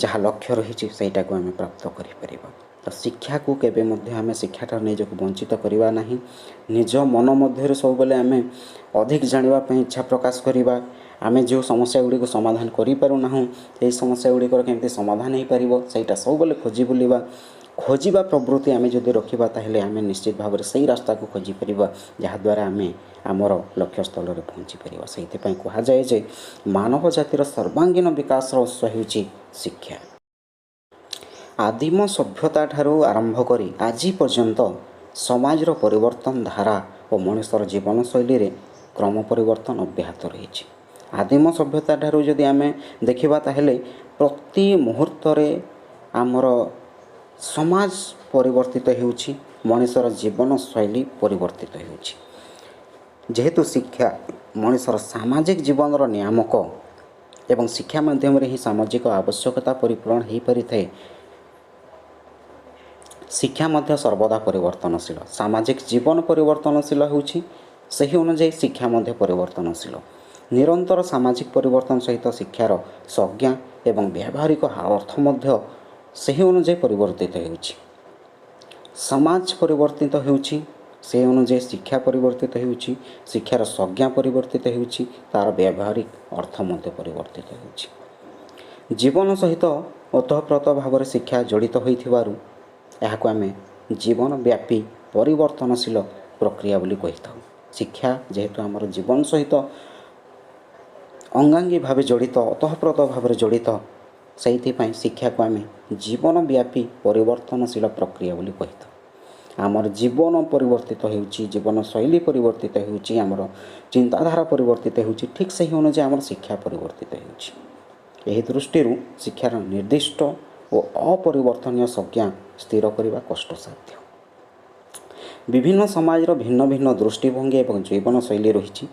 ଯାହା ଲକ୍ଷ୍ୟ ରହିଛି ସେଇଟାକୁ ଆମେ ପ୍ରାପ୍ତ କରିପାରିବା। ତ ଶିକ୍ଷାକୁ କେବେ ମଧ୍ୟ ଆମେ ଶିକ୍ଷାଠାରୁ ନିଜକୁ ବଞ୍ଚିତ କରିବା ନାହିଁ। ନିଜ ମନ ମଧ୍ୟରେ ସବୁବେଳେ ଆମେ ଅଧିକ ଜାଣିବା ପାଇଁ ଇଚ୍ଛା ପ୍ରକାଶ କରିବା। ଆମେ ଯେଉଁ ସମସ୍ୟା ଗୁଡ଼ିକୁ ସମାଧାନ କରିପାରୁନାହୁଁ, ସେହି ସମସ୍ୟା ଗୁଡ଼ିକର କେମିତି ସମାଧାନ ହେଇପାରିବ ସେଇଟା ସବୁବେଳେ ଖୋଜି ବୁଲିବା। ଖୋଜିବା ପ୍ରବୃତ୍ତି ଆମେ ଯଦି ରଖିବା, ତାହେଲେ ଆମେ ନିଶ୍ଚିତ ଭାବରେ ସେଇ ରାସ୍ତାକୁ ଖୋଜିପାରିବା ଯାହାଦ୍ୱାରା ଆମେ ଆମର ଲକ୍ଷ୍ୟସ୍ଥଳରେ ପହଞ୍ଚିପାରିବା। ସେଇଥିପାଇଁ କୁହାଯାଏ ଯେ ମାନବ ଜାତିର ସର୍ବାଙ୍ଗୀନ ବିକାଶର ଉତ୍ସ ହେଉଛି ଶିକ୍ଷା। ଆଦିମ ସଭ୍ୟତା ଠାରୁ ଆରମ୍ଭ କରି ଆଜି ପର୍ଯ୍ୟନ୍ତ ସମାଜର ପରିବର୍ତ୍ତନ ଧାରା ଓ ମଣିଷର ଜୀବନଶୈଳୀରେ କ୍ରମ ପରିବର୍ତ୍ତନ ଅବ୍ୟାହତ ରହିଛି। ଆଦିମ ସଭ୍ୟତା ଠାରୁ ଯଦି ଆମେ ଦେଖିବା, ତାହେଲେ ପ୍ରତି ମୁହୂର୍ତ୍ତରେ ଆମର ସମାଜ ପରିବର୍ତ୍ତିତ ହେଉଛି, ମଣିଷର ଜୀବନଶୈଳୀ ପରିବର୍ତ୍ତିତ ହେଉଛି। ଯେହେତୁ ଶିକ୍ଷା ମଣିଷର ସାମାଜିକ ଜୀବନର ନିୟାମକ ଏବଂ ଶିକ୍ଷା ମାଧ୍ୟମରେ ହିଁ ସାମାଜିକ ଆବଶ୍ୟକତା ପରିପୂରଣ ହୋଇପାରିଥାଏ, ଶିକ୍ଷା ମଧ୍ୟ ସର୍ବଦା ପରିବର୍ତ୍ତନଶୀଳ। ସାମାଜିକ ଜୀବନ ପରିବର୍ତ୍ତନଶୀଳ ହେଉଛି, ସେହି ଅନୁଯାୟୀ ଶିକ୍ଷା ମଧ୍ୟ ପରିବର୍ତ୍ତନଶୀଳ। ନିରନ୍ତର ସାମାଜିକ ପରିବର୍ତ୍ତନ ସହିତ ଶିକ୍ଷାର ସଂଜ୍ଞା ଏବଂ ବ୍ୟବହାରିକ ଅର୍ଥ ମଧ୍ୟ ସେହି ଅନୁଯାୟୀ ପରିବର୍ତ୍ତିତ ହେଉଛି। ସମାଜ ପରିବର୍ତ୍ତିତ ହେଉଛି, ସେହି ଅନୁଯାୟୀ ଶିକ୍ଷା ପରିବର୍ତ୍ତିତ ହେଉଛି, ଶିକ୍ଷାର ସଂଜ୍ଞା ପରିବର୍ତ୍ତିତ ହେଉଛି, ତା'ର ବ୍ୟବହାରିକ ଅର୍ଥ ମଧ୍ୟ ପରିବର୍ତ୍ତିତ ହେଉଛି। ଜୀବନ ସହିତ ଓତଃପ୍ରୋତ ଭାବରେ ଶିକ୍ଷା ଜଡ଼ିତ ହୋଇଥିବାରୁ ଏହାକୁ ଆମେ ଜୀବନବ୍ୟାପୀ ପରିବର୍ତ୍ତନଶୀଳ ପ୍ରକ୍ରିୟା ବୋଲି କହିଥାଉ। ଶିକ୍ଷା ଯେହେତୁ ଆମର ଜୀବନ ସହିତ ଅଙ୍ଗାଙ୍ଗୀ ଭାବେ ଜଡ଼ିତ, ଓତଃପ୍ରୋତ ଭାବରେ ଜଡ଼ିତ, ସେଇଥିପାଇଁ ଶିକ୍ଷାକୁ ଆମେ ଜୀବନବ୍ୟାପୀ ପରିବର୍ତ୍ତନଶୀଳ ପ୍ରକ୍ରିୟା ବୋଲି କହିଥାଉ। ଆମର ଜୀବନ ପରିବର୍ତ୍ତିତ ହେଉଛି, ଜୀବନଶୈଳୀ ପରିବର୍ତ୍ତିତ ହେଉଛି, ଆମର ଚିନ୍ତାଧାରା ପରିବର୍ତ୍ତିତ ହେଉଛି, ଠିକ୍ ସେହି ଅନୁଯାୟୀ ଆମର ଶିକ୍ଷା ପରିବର୍ତ୍ତିତ ହେଉଛି। ଏହି ଦୃଷ୍ଟିରୁ ଶିକ୍ଷାର ନିର୍ଦ୍ଦିଷ୍ଟ ଓ ଅପରିବର୍ତ୍ତନୀୟ ସଂଜ୍ଞା ସ୍ଥିର କରିବା କଷ୍ଟସାଧ୍ୟ। ବିଭିନ୍ନ ସମାଜର ଭିନ୍ନ ଭିନ୍ନ ଦୃଷ୍ଟିଭଙ୍ଗୀ ଏବଂ ଜୀବନଶୈଳୀ ରହିଛି।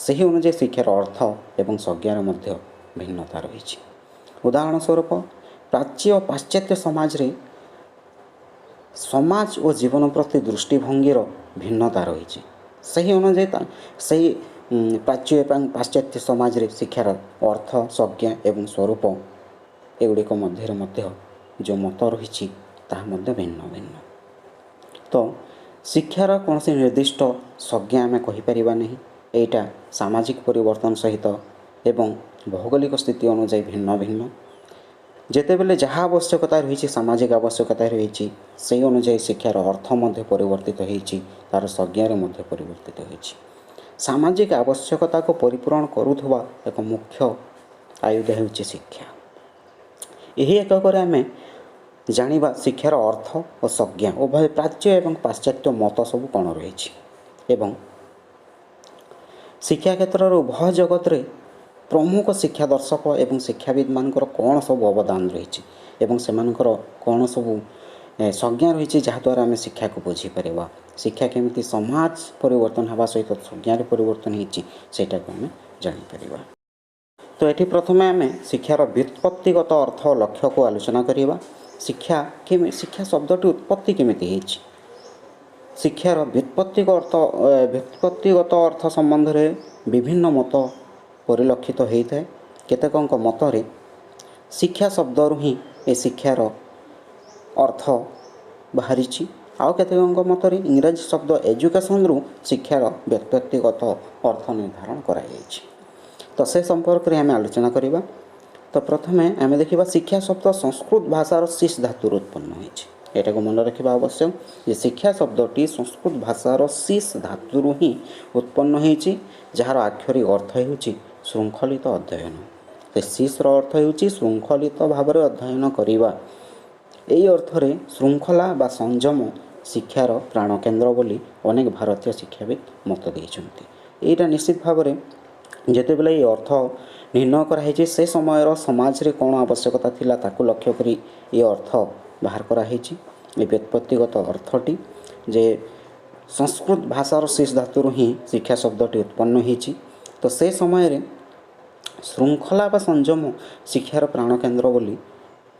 ସେହି ଅନୁଯାୟୀ ଶିକ୍ଷାର ଅର୍ଥ ଏବଂ ସଂଜ୍ଞାର ମଧ୍ୟ ଭିନ୍ନତା ରହିଛି। ଉଦାହରଣ ସ୍ୱରୂପ, ପ୍ରାଚ୍ୟ ଓ ପାଶ୍ଚାତ୍ୟ ସମାଜରେ ସମାଜ ଓ ଜୀବନ ପ୍ରତି ଦୃଷ୍ଟିଭଙ୍ଗୀର ଭିନ୍ନତା ରହିଛି। ସେହି ଅନୁଯାୟୀ ସେହି ପ୍ରାଚ୍ୟ ଏବଂ ପାଶ୍ଚାତ୍ୟ ସମାଜରେ ଶିକ୍ଷାର ଅର୍ଥ, ସଂଜ୍ଞା ଏବଂ ସ୍ୱରୂପ ଏଗୁଡ଼ିକ ମଧ୍ୟରେ ମଧ୍ୟ ଯେଉଁ ମତ ରହିଛି ତାହା ମଧ୍ୟ ଭିନ୍ନ ଭିନ୍ନ। ତ ଶିକ୍ଷାର କୌଣସି ନିର୍ଦ୍ଦିଷ୍ଟ ସଂଜ୍ଞା ଆମେ କହିପାରିବା ନାହିଁ। ଏଇଟା ସାମାଜିକ ପରିବର୍ତ୍ତନ ସହିତ ଏବଂ ଭୌଗୋଳିକ ସ୍ଥିତି ଅନୁଯାୟୀ ଭିନ୍ନ ଭିନ୍ନ। ଯେତେବେଳେ ଯାହା ଆବଶ୍ୟକତା ରହିଛି, ସାମାଜିକ ଆବଶ୍ୟକତା ରହିଛି, ସେହି ଅନୁଯାୟୀ ଶିକ୍ଷାର ଅର୍ଥ ମଧ୍ୟ ପରିବର୍ତ୍ତିତ ହେଇଛି, ତା'ର ସଂଜ୍ଞାରେ ମଧ୍ୟ ପରିବର୍ତ୍ତିତ ହୋଇଛି। ସାମାଜିକ ଆବଶ୍ୟକତାକୁ ପରିପୂରଣ କରୁଥିବା ଏକ ମୁଖ୍ୟ ଆୟୁଧ ହେଉଛି ଶିକ୍ଷା। ଏହି ଏକକରେ ଆମେ ଜାଣିବା ଶିକ୍ଷାର ଅର୍ଥ ଓ ସଂଜ୍ଞା ଉଭୟ ପ୍ରାଚ୍ୟ ଏବଂ ପାଶ୍ଚାତ୍ୟ ମତ ସବୁ କ'ଣ ରହିଛି ଏବଂ ଶିକ୍ଷା କ୍ଷେତ୍ରର ଉଭୟ ଜଗତରେ ପ୍ରମୁଖ ଶିକ୍ଷା ଦର୍ଶକ ଏବଂ ଶିକ୍ଷାବିତ୍ମାନଙ୍କର କ'ଣ ସବୁ ଅବଦାନ ରହିଛି ଏବଂ ସେମାନଙ୍କର କ'ଣ ସବୁ ସଂଜ୍ଞା ରହିଛି, ଯାହାଦ୍ୱାରା ଆମେ ଶିକ୍ଷାକୁ ବୁଝିପାରିବା। ଶିକ୍ଷା କେମିତି ସମାଜ ପରିବର୍ତ୍ତନ ହେବା ସହିତ ସଂଜ୍ଞାରେ ପରିବର୍ତ୍ତନ ହେଇଛି, ସେଇଟାକୁ ଆମେ ଜାଣିପାରିବା। ତ ଏଠି ପ୍ରଥମେ ଆମେ ଶିକ୍ଷାର ବ୍ୟୁତ୍ପତ୍ତିଗତ ଅର୍ଥ ଲକ୍ଷ୍ୟକୁ ଆଲୋଚନା କରିବା। ଶିକ୍ଷା ଶିକ୍ଷା ଶବ୍ଦଟି ଉତ୍ପତ୍ତି କେମିତି ହେଇଛି? ଶିକ୍ଷାର ବ୍ୟୁତ୍ପତ୍ତିଗତ ଅର୍ଥ ସମ୍ବନ୍ଧରେ ବିଭିନ୍ନ ମତ ପରିଲକ୍ଷିତ ହୋଇଥାଏ। କେତେକଙ୍କ ମତରେ ଶିକ୍ଷା ଶବ୍ଦରୁ ହିଁ ଏ ଶିକ୍ଷାର ଅର୍ଥ ବାହାରିଛି। ଆଉ କେତେକଙ୍କ ମତରେ ଇଂରାଜୀ ଶବ୍ଦ ଏଜୁକେସନ୍ରୁ ଶିକ୍ଷାର ବ୍ୟୁତ୍ପତ୍ତିଗତ ଅର୍ଥ ନିର୍ଦ୍ଧାରଣ କରାଯାଇଛି। ତ ସେ ସମ୍ପର୍କରେ ଆମେ ଆଲୋଚନା କରିବା। ତ ପ୍ରଥମେ ଆମେ ଦେଖିବା, ଶିକ୍ଷା ଶବ୍ଦ ସଂସ୍କୃତ ଭାଷାର ଶିଷ୍ ଧାତୁରୁ ଉତ୍ପନ୍ନ ହୋଇଛି। ଏଟାକୁ ମନେ ରଖିବା ଆବଶ୍ୟକ ଯେ ଶିକ୍ଷା ଶବ୍ଦଟି ସଂସ୍କୃତ ଭାଷାର ଶିଷ୍ ଧାତୁରୁ ହିଁ ଉତ୍ପନ୍ନ ହୋଇଛି, ଯାହାର ଆକ୍ଷରିକ ଅର୍ଥ ହେଉଛି ଶୃଙ୍ଖଳିତ ଅଧ୍ୟୟନ। ସେ ଶିଷ୍ର ଅର୍ଥ ହେଉଛି ଶୃଙ୍ଖଳିତ ଭାବରେ ଅଧ୍ୟୟନ କରିବା। ଏହି ଅର୍ଥରେ ଶୃଙ୍ଖଳା ବା ସଂଯମ ଶିକ୍ଷାର ପ୍ରାଣକେନ୍ଦ୍ର ବୋଲି ଅନେକ ଭାରତୀୟ ଶିକ୍ଷାବିତ୍ ମତ ଦେଇଛନ୍ତି। ଏଇଟା ନିଶ୍ଚିତ ଭାବରେ ଯେତେବେଳେ ଏହି ଅର୍ଥ ନିର୍ଣ୍ଣୟ କରାହେଇଛି, ସେ ସମୟର ସମାଜରେ କ'ଣ ଆବଶ୍ୟକତା ଥିଲା, ତାକୁ ଲକ୍ଷ୍ୟ କରି ଏ ଅର୍ଥ ବାହାର କରାହେଇଛି। ଏ ବ୍ୟୁତ୍ପତ୍ତିଗତ ଅର୍ଥଟି ଯେ ସଂସ୍କୃତ ଭାଷାର ଶିଷ୍ ଧାତୁରୁ ହିଁ ଶିକ୍ଷା ଶବ୍ଦଟି ଉତ୍ପନ୍ନ ହେଇଛି, ତ ସେ ସମୟରେ ଶୃଙ୍ଖଳା ବା ସଂଯମ ଶିକ୍ଷାର ପ୍ରାଣକେନ୍ଦ୍ର ବୋଲି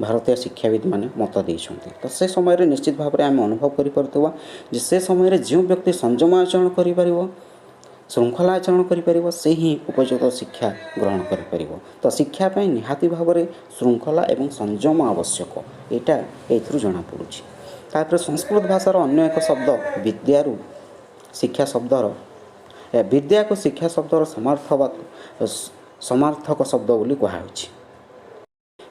ଭାରତୀୟ ଶିକ୍ଷାବିତ୍ମାନେ ମତ ଦେଇଛନ୍ତି। ତ ସେ ସମୟରେ ନିଶ୍ଚିତ ଭାବରେ ଆମେ ଅନୁଭବ କରିପାରୁଥିବା ଯେ ସେ ସମୟରେ ଯେଉଁ ବ୍ୟକ୍ତି ସଂଯମ ଆଚରଣ କରିପାରିବ, ଶୃଙ୍ଖଳା ଆଚରଣ କରିପାରିବ, ସେ ହିଁ ଉପଯୁକ୍ତ ଶିକ୍ଷା ଗ୍ରହଣ କରିପାରିବ। ତ ଶିକ୍ଷା ପାଇଁ ନିହାତି ଭାବରେ ଶୃଙ୍ଖଳା ଏବଂ ସଂଯମ ଆବଶ୍ୟକ, ଏଇଟା ଏଇଥିରୁ ଜଣାପଡ଼ୁଛି। ତାପରେ ସଂସ୍କୃତ ଭାଷାର ଅନ୍ୟ ଏକ ଶବ୍ଦ ବିଦ୍ୟାରୁ ଶିକ୍ଷା ଶବ୍ଦର, ବିଦ୍ୟାକୁ ଶିକ୍ଷା ଶବ୍ଦର ସମାର୍ଥକ ଶବ୍ଦ ବୋଲି କୁହାହେଉଛି।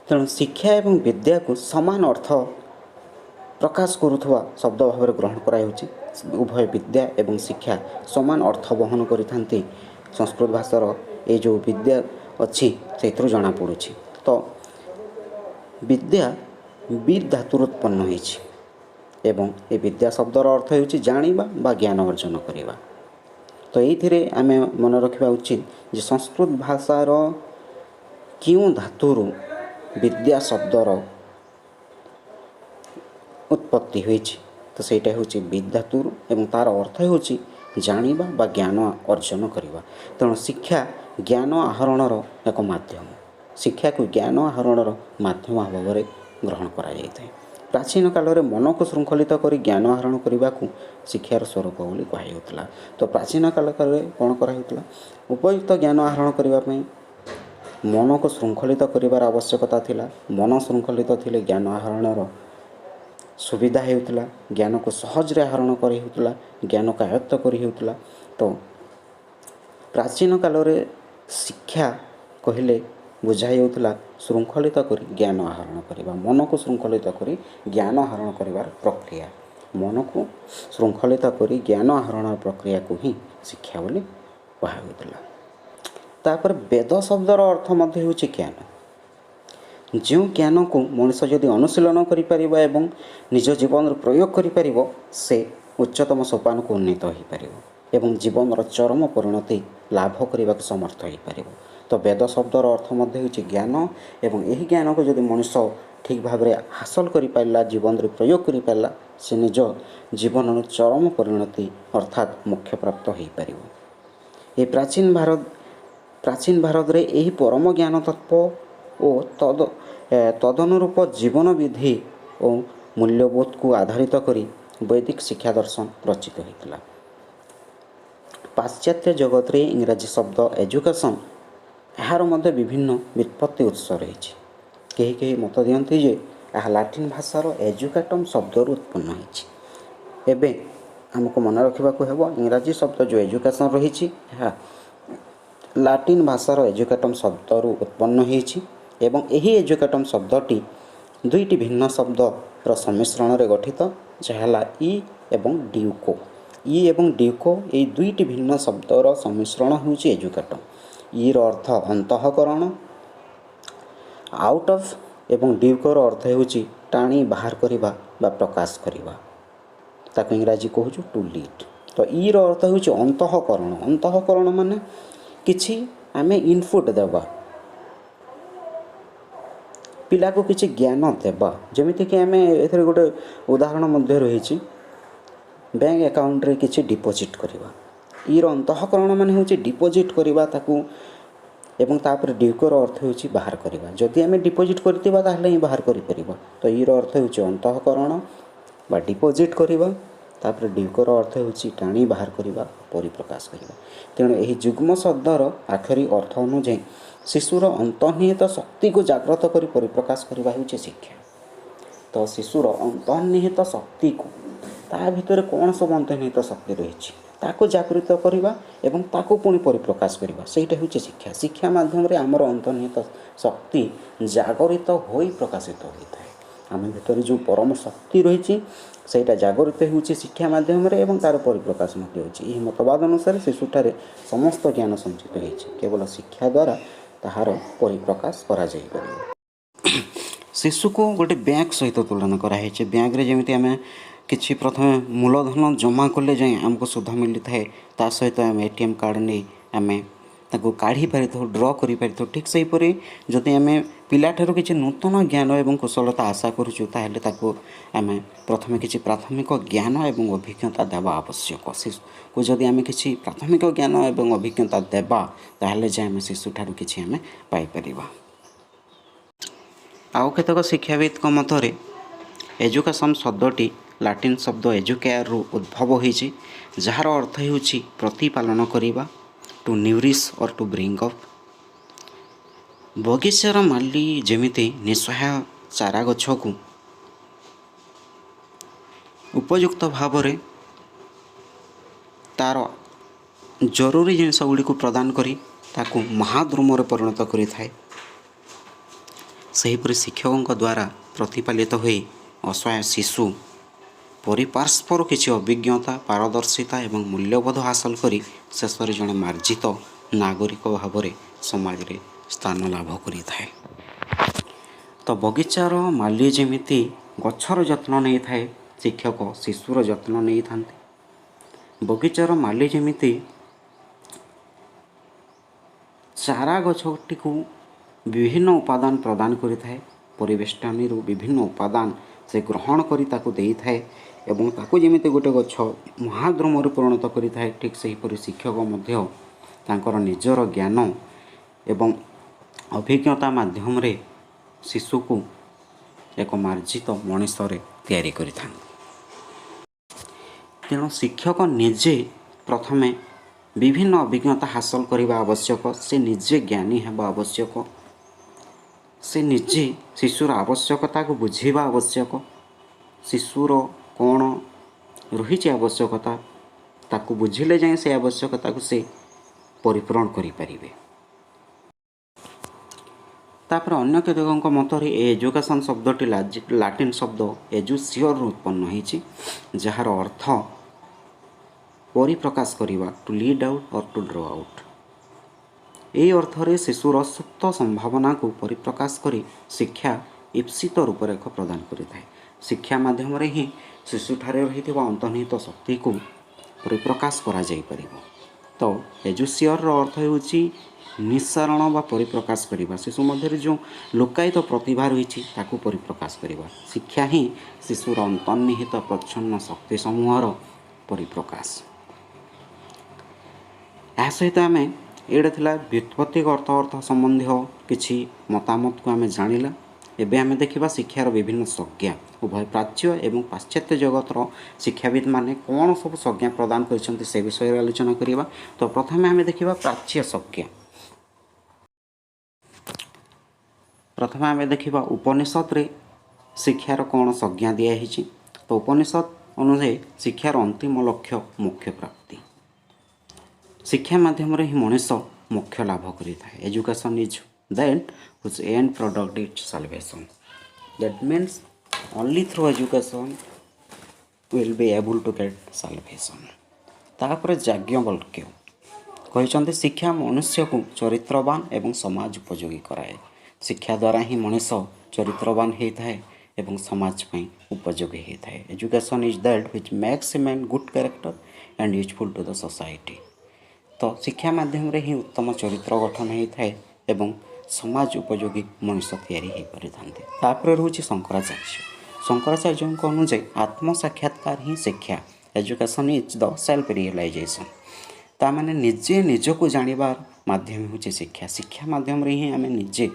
ତେଣୁ ଶିକ୍ଷା ଏବଂ ବିଦ୍ୟାକୁ ସମାନ ଅର୍ଥ ପ୍ରକାଶ କରୁଥିବା ଶବ୍ଦ ଭାବରେ ଗ୍ରହଣ କରାଯାଉଛି। ଉଭୟ ବିଦ୍ୟା ଏବଂ ଶିକ୍ଷା ସମାନ ଅର୍ଥ ବହନ କରିଥାନ୍ତି, ସଂସ୍କୃତ ଭାଷାର ଏଇ ଯେଉଁ ବିଦ୍ୟା ଅଛି, ସେଇଥିରୁ ଜଣାପଡ଼ୁଛି। ତ ବିଦ୍ୟା ବିଦ୍ ଧାତୁରୁ ଉତ୍ପନ୍ନ ହୋଇଛି ଏବଂ ଏ ବିଦ୍ୟା ଶବ୍ଦର ଅର୍ଥ ହେଉଛି ଜାଣିବା ବା ଜ୍ଞାନ ଅର୍ଜନ କରିବା। ତ ଏଇଥିରେ ଆମେ ମନେ ରଖିବା ଉଚିତ ଯେ ସଂସ୍କୃତ ଭାଷାର କେଉଁ ଧାତୁରୁ ବିଦ୍ୟା ଶବ୍ଦର ଉତ୍ପତ୍ତି ହୋଇଛି। ତ ସେଇଟା ହେଉଛି ବିଦ୍ ଧାତୁରୁ ଏବଂ ତା'ର ଅର୍ଥ ହେଉଛି ଜାଣିବା ବା ଜ୍ଞାନ ଅର୍ଜନ କରିବା। ତେଣୁ ଶିକ୍ଷା ଜ୍ଞାନ ଆହରଣର ଏକ ମାଧ୍ୟମ। ଶିକ୍ଷାକୁ ଜ୍ଞାନ ଆହରଣର ମାଧ୍ୟମ ଭାବରେ ଗ୍ରହଣ କରାଯାଇଥାଏ। ପ୍ରାଚୀନ କାଳରେ ମନକୁ ଶୃଙ୍ଖଳିତ କରି ଜ୍ଞାନ ଆହରଣ କରିବାକୁ ଶିକ୍ଷାର ସ୍ୱରୂପ ବୋଲି କୁହାଯାଉଥିଲା। ତ ପ୍ରାଚୀନ କାଳରେ କ'ଣ କରାହେଉଥିଲା? ଉପଯୁକ୍ତ ଜ୍ଞାନ ଆହରଣ କରିବା ପାଇଁ ମନକୁ ଶୃଙ୍ଖଳିତ କରିବାର ଆବଶ୍ୟକତା ଥିଲା। ମନ ଶୃଙ୍ଖଳିତ ଥିଲେ ଜ୍ଞାନ ଆହରଣର ସୁବିଧା ହେଉଥିଲା, ଜ୍ଞାନକୁ ସହଜରେ ଆହରଣ କରି ହେଉଥିଲା, ଜ୍ଞାନକୁ ଆୟତ୍ତ କରି ହେଉଥିଲା। ତ ପ୍ରାଚୀନ କାଳରେ ଶିକ୍ଷା କହିଲେ ବୁଝାଯାଉଥିଲା ଶୃଙ୍ଖଳିତ କରି ଜ୍ଞାନ ଆହରଣ କରିବା, ମନକୁ ଶୃଙ୍ଖଳିତ କରି ଜ୍ଞାନ ଆହରଣ କରିବାର ପ୍ରକ୍ରିୟା। ମନକୁ ଶୃଙ୍ଖଳିତ କରି ଜ୍ଞାନ ଆହରଣ ପ୍ରକ୍ରିୟାକୁ ହିଁ ଶିକ୍ଷା ବୋଲି କୁହାଯାଉଥିଲା। ତାପରେ ବେଦ ଶବ୍ଦର ଅର୍ଥ ମଧ୍ୟ ହେଉଛି ଜ୍ଞାନ। ଯେଉଁ ଜ୍ଞାନକୁ ମଣିଷ ଯଦି ଅନୁଶୀଳନ କରିପାରିବ ଏବଂ ନିଜ ଜୀବନରେ ପ୍ରୟୋଗ କରିପାରିବ, ସେ ଉଚ୍ଚତମ ସୋପାନକୁ ଉନ୍ନୀତ ହୋଇପାରିବ ଏବଂ ଜୀବନର ଚରମ ପରିଣତି ଲାଭ କରିବାକୁ ସମର୍ଥ ହୋଇପାରିବ। ତ ବେଦ ଶବ୍ଦର ଅର୍ଥ ମଧ୍ୟ ହେଉଛି ଜ୍ଞାନ ଏବଂ ଏହି ଜ୍ଞାନକୁ ଯଦି ମଣିଷ ଠିକ୍ ଭାବରେ ହାସଲ କରିପାରିଲା, ଜୀବନରେ ପ୍ରୟୋଗ କରିପାରିଲା, ସେ ନିଜ ଜୀବନର ଚରମ ପରିଣତି ଅର୍ଥାତ୍ ମୋକ୍ଷ ପ୍ରାପ୍ତ ହୋଇପାରିବ। ଏ ପ୍ରାଚୀନ ଭାରତରେ ଏହି ପରମ ଜ୍ଞାନ ତତ୍ତ୍ୱ ଓ ତଦନୁରୂପ ଜୀବନ ବିଧି ଓ ମୂଲ୍ୟବୋଧକୁ ଆଧାରିତ କରି ବୈଦିକ ଶିକ୍ଷା ଦର୍ଶନ ରଚିତ ହୋଇଥିଲା। ପାଶ୍ଚାତ୍ୟ ଜଗତରେ ଇଂରାଜୀ ଶବ୍ଦ ଏଜୁକେସନ୍, ଏହାର ମଧ୍ୟ ବିଭିନ୍ନ ବ୍ୟୁତ୍ପତ୍ତି ଉତ୍ସ ରହିଛି। କେହି କେହି ମତ ଦିଅନ୍ତି ଯେ ଏହା ଲାଟିନ୍ ଭାଷାର ଏଜୁକାଟମ୍ ଶବ୍ଦରୁ ଉତ୍ପନ୍ନ ହୋଇଛି। ଏବେ ଆମକୁ ମନେ ରଖିବାକୁ ହେବ, ଇଂରାଜୀ ଶବ୍ଦ ଯେଉଁ ଏଜୁକେସନ୍ ରହିଛି, ଏହା ଲାଟିନ୍ ଭାଷାର ଏଜୁକାଟମ୍ ଶବ୍ଦରୁ ଉତ୍ପନ୍ନ ହୋଇଛି ଏବଂ ଏହି ଏଜୁକାଟମ୍ ଶବ୍ଦଟି ଦୁଇଟି ଭିନ୍ନ ଶବ୍ଦର ସମ୍ମିଶ୍ରଣରେ ଗଠିତ, ଯାହା ହେଲା ଇ ଏବଂ ଡ୍ୟୁକୋ। ଇ ଏବଂ ଡ୍ୟୁକୋ, ଏଇ ଦୁଇଟି ଭିନ୍ନ ଶବ୍ଦର ସମ୍ମିଶ୍ରଣ ହେଉଛି ଏଜୁକାଟମ୍। ଇର ଅର୍ଥ ଅନ୍ତଃକରଣ, ଆଉଟ୍ ଅଫ୍ ଏବଂ ଡ୍ୟୁକୋର ଅର୍ଥ ହେଉଛି ଟାଣି ବାହାର କରିବା ବା ପ୍ରକାଶ କରିବା। ତାକୁ ଇଂରାଜୀ କହୁଛୁ ଟୁ ଲିଡ୍। ତ ଇର ଅର୍ଥ ହେଉଛି ଅନ୍ତଃକରଣ। ଅନ୍ତଃକରଣ ମାନେ କିଛି ଆମେ ଇନପୁଟ୍ ଦେବା। ପିଲାକୁ କିଛି ଜ୍ଞାନ ଦେବା। ଯେମିତିକି ଆମେ ଏଥିରେ ଗୋଟେ ଉଦାହରଣ ମଧ୍ୟ ରହିଛି, ବ୍ୟାଙ୍କ ଆକାଉଣ୍ଟରେ କିଛି ଡିପୋଜିଟ୍ କରିବା। ଇର ଅନ୍ତଃକରଣ ମାନେ ହେଉଛି ଡିପୋଜିଟ୍ କରିବା ତାକୁ ଏବଂ ତାପରେ ଡ୍ୟୁକର ଅର୍ଥ ହେଉଛି ବାହାର କରିବା। ଯଦି ଆମେ ଡିପୋଜିଟ୍ କରିଥିବା, ତାହେଲେ ହିଁ ବାହାର କରିପାରିବା। ତ ଇର ଅର୍ଥ ହେଉଛି ଅନ୍ତଃକରଣ ବା ଡିପୋଜିଟ୍ କରିବା। ତାପରେ ଡ୍ୟୁକର ଅର୍ଥ ହେଉଛି ଟାଣି ବାହାର କରିବା, ପରିପ୍ରକାଶ କରିବା। ତେଣୁ ଏହି ଯୁଗ୍ମ ଶବ୍ଦର ଆକ୍ଷରିକ ଅର୍ଥ ଅନୁଯାୟୀ ଶିଶୁର ଅନ୍ତର୍ନିହିତ ଶକ୍ତିକୁ ଜାଗ୍ରତ କରି ପରିପ୍ରକାଶ କରିବା ହେଉଛି ଶିକ୍ଷା। ତ ଶିଶୁର ଅନ୍ତର୍ନିହିତ ଶକ୍ତିକୁ, ତା ଭିତରେ କ'ଣ ସବୁ ଅନ୍ତର୍ନିହିତ ଶକ୍ତି ରହିଛି, ତାକୁ ଜାଗୃତ କରିବା ଏବଂ ତାକୁ ପୁଣି ପରିପ୍ରକାଶ କରିବା, ସେଇଟା ହେଉଛି ଶିକ୍ଷା। ଶିକ୍ଷା ମାଧ୍ୟମରେ ଆମର ଅନ୍ତର୍ନିହିତ ଶକ୍ତି ଜାଗରିତ ହୋଇ ପ୍ରକାଶିତ ହୋଇଥାଏ। ଆମ ଭିତରେ ଯେଉଁ ପରମ ଶକ୍ତି ରହିଛି, ସେଇଟା ଜାଗରିତ ହେଉଛି ଶିକ୍ଷା ମାଧ୍ୟମରେ ଏବଂ ତା'ର ପରିପ୍ରକାଶ ମଧ୍ୟ ହେଉଛି। ଏହି ମତବାଦ ଅନୁସାରେ ଶିଶୁଠାରେ ସମସ୍ତ ଜ୍ଞାନ ସଞ୍ଚିତ ହୋଇଛି, କେବଳ ଶିକ୍ଷା ଦ୍ୱାରା ତାହାର ପରିପ୍ରକାଶ କରାଯାଇପାରିବ। ଶିଶୁକୁ ଗୋଟେ ବ୍ୟାଙ୍କ ସହିତ ତୁଳନା କରାହେଇଛି। ବ୍ୟାଙ୍କରେ ଯେମିତି ଆମେ କିଛି ପ୍ରଥମେ ମୂଳଧନ ଜମା କଲେ ଯାଇ ଆମକୁ ସୁଧ ମିଳିଥାଏ, ତା ସହିତ ଆମେ ଏଟିଏମ୍ କାର୍ଡ଼ ନେଇ ଆମେ ତାକୁ କାଢ଼ି ପାରିଥାଉ, ଡ୍ର କରିପାରିଥାଉ, ଠିକ୍ ସେହିପରି ଯଦି ଆମେ ପିଲାଠାରୁ କିଛି ନୂତନ ଜ୍ଞାନ ଏବଂ କୁଶଳତା ଆଶା କରୁଛୁ, ତାହେଲେ ତାକୁ ଆମେ ପ୍ରଥମେ କିଛି ପ୍ରାଥମିକ ଜ୍ଞାନ ଏବଂ ଅଭିଜ୍ଞତା ଦେବା ଆବଶ୍ୟକ। ଶିଶୁକୁ ଯଦି ଆମେ କିଛି ପ୍ରାଥମିକ ଜ୍ଞାନ ଏବଂ ଅଭିଜ୍ଞତା ଦେବା, ତାହେଲେ ଯାଇ ଆମେ ଶିଶୁଠାରୁ କିଛି ଆମେ ପାଇପାରିବା। ଆଉ କେତେକ ଶିକ୍ଷାବିତ୍ଙ୍କ ମତରେ ଏଜୁକେସନ୍ ଶବ୍ଦଟି ଲାଟିନ୍ ଶବ୍ଦ ଏଜୁକେୟାରରୁ ଉଦ୍ଭବ ହୋଇଛି, ଯାହାର ଅର୍ଥ ହେଉଛି ପ୍ରତିପାଳନ କରିବା, to nourish or to bring up। ବଗିଚାର ମାଲି ଯେମିତି ନିଃସହାୟ ଚାରା ଗଛକୁ ଉପଯୁକ୍ତ ଭାବରେ ତା'ର ଜରୁରୀ ଜିନିଷ ଗୁଡ଼ିକୁ ପ୍ରଦାନ କରି ତାକୁ ମହାଦ୍ରୁମରେ ପରିଣତ କରିଥାଏ, ସେହିପରି ଶିକ୍ଷକଙ୍କ ଦ୍ୱାରା ପ୍ରତିପାଳିତ ହୋଇ ଅସହାୟ ଶିଶୁ ପରିପାର୍ଶ୍ୱର କିଛି ଅଭିଜ୍ଞତା, ପାରଦର୍ଶିତା ଏବଂ ମୂଲ୍ୟବୋଧ ହାସଲ କରି ଶେଷରେ ଜଣେ ମାର୍ଜିତ ନାଗରିକ ଭାବରେ ସମାଜରେ ସ୍ଥାନ ଲାଭ କରିଥାଏ। ତ ବଗିଚାର ମାଲି ଯେମିତି ଗଛର ଯତ୍ନ ନେଇଥାଏ, ଶିକ୍ଷକ ଶିଶୁର ଯତ୍ନ ନେଇଥାନ୍ତି। ବଗିଚାର ମାଲି ଯେମିତି ଚାରା ଗଛଟିକୁ ବିଭିନ୍ନ ଉପାଦାନ ପ୍ରଦାନ କରିଥାଏ, ପରିବେଷ୍ଟନୀରୁ ବିଭିନ୍ନ ଉପାଦାନ ସେ ଗ୍ରହଣ କରି ତାକୁ ଦେଇଥାଏ ଏବଂ ତାକୁ ଯେମିତି ଗୋଟେ ଗଛ ମହାଦ୍ରୁମରେ ପରିଣତ କରିଥାଏ, ଠିକ୍ ସେହିପରି ଶିକ୍ଷକ ମଧ୍ୟ ତାଙ୍କର ନିଜର ଜ୍ଞାନ ଏବଂ ଅଭିଜ୍ଞତା ମାଧ୍ୟମରେ ଶିଶୁକୁ ଏକ ମାର୍ଜିତ ମଣିଷରେ ତିଆରି କରିଥାନ୍ତି। ତେଣୁ ଶିକ୍ଷକ ନିଜେ ପ୍ରଥମେ ବିଭିନ୍ନ ଅଭିଜ୍ଞତା ହାସଲ କରିବା ଆବଶ୍ୟକ। ସେ ନିଜେ ଜ୍ଞାନୀ ହେବା ଆବଶ୍ୟକ। ସେ ନିଜେ ଶିଶୁର ଆବଶ୍ୟକତାକୁ ବୁଝିବା ଆବଶ୍ୟକ। ଶିଶୁର କ'ଣ ରହିଛି ଆବଶ୍ୟକତା, ତାକୁ ବୁଝିଲେ ଯାଇ ସେ ଆବଶ୍ୟକତାକୁ ସେ ପରିପୂରଣ କରିପାରିବେ। ତାପରେ ଅନ୍ୟ କେତେକଙ୍କ ମତରେ ଏ ଏଜୁକେସନ୍ ଶବ୍ଦଟି ଲାଟିନ୍ ଶବ୍ଦ ଏଜୁସିଓରରୁ ଉତ୍ପନ୍ନ ହୋଇଛି, ଯାହାର ଅର୍ଥ ପରିପ୍ରକାଶ କରିବା, to lead out or to draw out। ଏହି ଅର୍ଥରେ ଶିଶୁର ସୁପ୍ତ ସମ୍ଭାବନାକୁ ପରିପ୍ରକାଶ କରି ଶିକ୍ଷା ଇପ୍ସିତ ରୂପରେଖ ପ୍ରଦାନ କରିଥାଏ। ଶିକ୍ଷା ମାଧ୍ୟମରେ ହିଁ ଶିଶୁଠାରେ ରହିଥିବା ଅନ୍ତର୍ନିହିତ ଶକ୍ତିକୁ ପରିପ୍ରକାଶ କରାଯାଇପାରିବ। ତ ଏଜୁସିଓରର ଅର୍ଥ ହେଉଛି ନିଃସରଣ ବା ପରିପ୍ରକାଶ କରିବା। ଶିଶୁ ମଧ୍ୟରେ ଯେଉଁ ଲୁକାୟିତ ପ୍ରତିଭା ରହିଛି, ତାକୁ ପରିପ୍ରକାଶ କରିବା। ଶିକ୍ଷା ହିଁ ଶିଶୁର ଅନ୍ତର୍ନିହିତ ପ୍ରଚ୍ଛନ୍ନ ଶକ୍ତି ସମୂହର ପରିପ୍ରକାଶ। ଏହା ସହିତ ଆମେ ଏଇଟା ଥିଲା ବ୍ୟୁତ୍ପତ୍ତିକ ଅର୍ଥ ସମ୍ବନ୍ଧୀୟ କିଛି ମତାମତକୁ ଆମେ ଜାଣିଲା। ଏବେ ଆମେ ଦେଖିବା ଶିକ୍ଷାର ବିଭିନ୍ନ ସଂଜ୍ଞା। ଉଭୟ ପ୍ରାଚ୍ୟ ଏବଂ ପାଶ୍ଚାତ୍ୟ ଜଗତର ଶିକ୍ଷାବିତ୍ମାନେ କ'ଣ ସବୁ ସଂଜ୍ଞା ପ୍ରଦାନ କରିଛନ୍ତି, ସେ ବିଷୟରେ ଆଲୋଚନା କରିବା। ତ ପ୍ରଥମେ ଆମେ ଦେଖିବା ପ୍ରାଚ୍ୟ ସଂଜ୍ଞା। ପ୍ରଥମେ ଆମେ ଦେଖିବା ଉପନିଷଦରେ ଶିକ୍ଷାର କ'ଣ ସଂଜ୍ଞା ଦିଆହେଇଛି। ତ ଉପନିଷଦ ଅନୁଯାୟୀ ଶିକ୍ଷାର ଅନ୍ତିମ ଲକ୍ଷ୍ୟ ମୋକ୍ଷ ପ୍ରାପ୍ତି। ଶିକ୍ଷା ମାଧ୍ୟମରେ ହିଁ ମଣିଷ ମୋକ୍ଷ ଲାଭ କରିଥାଏ। Education is that whose end product is salvation. That means only through education will be able to get salvation. ତାପରେ ଯାଜ୍ଞବଲ୍କ୍ୟ କହିଛନ୍ତି, ଶିକ୍ଷା ମନୁଷ୍ୟକୁ ଚରିତ୍ରବାନ ଏବଂ ସମାଜ ଉପଯୋଗୀ କରାଏ। ଶିକ୍ଷା ଦ୍ୱାରା ହିଁ ମଣିଷ ଚରିତ୍ରବାନ ହେଇଥାଏ ଏବଂ ସମାଜ ପାଇଁ ଉପଯୋଗୀ ହେଇଥାଏ। Education is that which makes a man good character and useful to the society. ତ ଶିକ୍ଷା ମାଧ୍ୟମରେ ହିଁ ଉତ୍ତମ ଚରିତ୍ର ଗଠନ ହେଇଥାଏ ଏବଂ ସମାଜ ଉପଯୋଗୀ ମଣିଷ ତିଆରି ହୋଇପାରିଥାନ୍ତି। ତାପରେ ରହୁଛି ଶଙ୍କରାଚାର୍ଯ୍ୟ। ଶଙ୍କରାଚାର୍ଯ୍ୟଙ୍କ ଅନୁଯାୟୀ ଆତ୍ମସାକ୍ଷାତକାର ହିଁ ଶିକ୍ଷା। Education is the self realization. ତା ମାନେ ନିଜେ ନିଜକୁ ଜାଣିବାର ମାଧ୍ୟମ ହେଉଛି ଶିକ୍ଷା। ଶିକ୍ଷା ମାଧ୍ୟମରେ ହିଁ ଆମେ ନିଜେ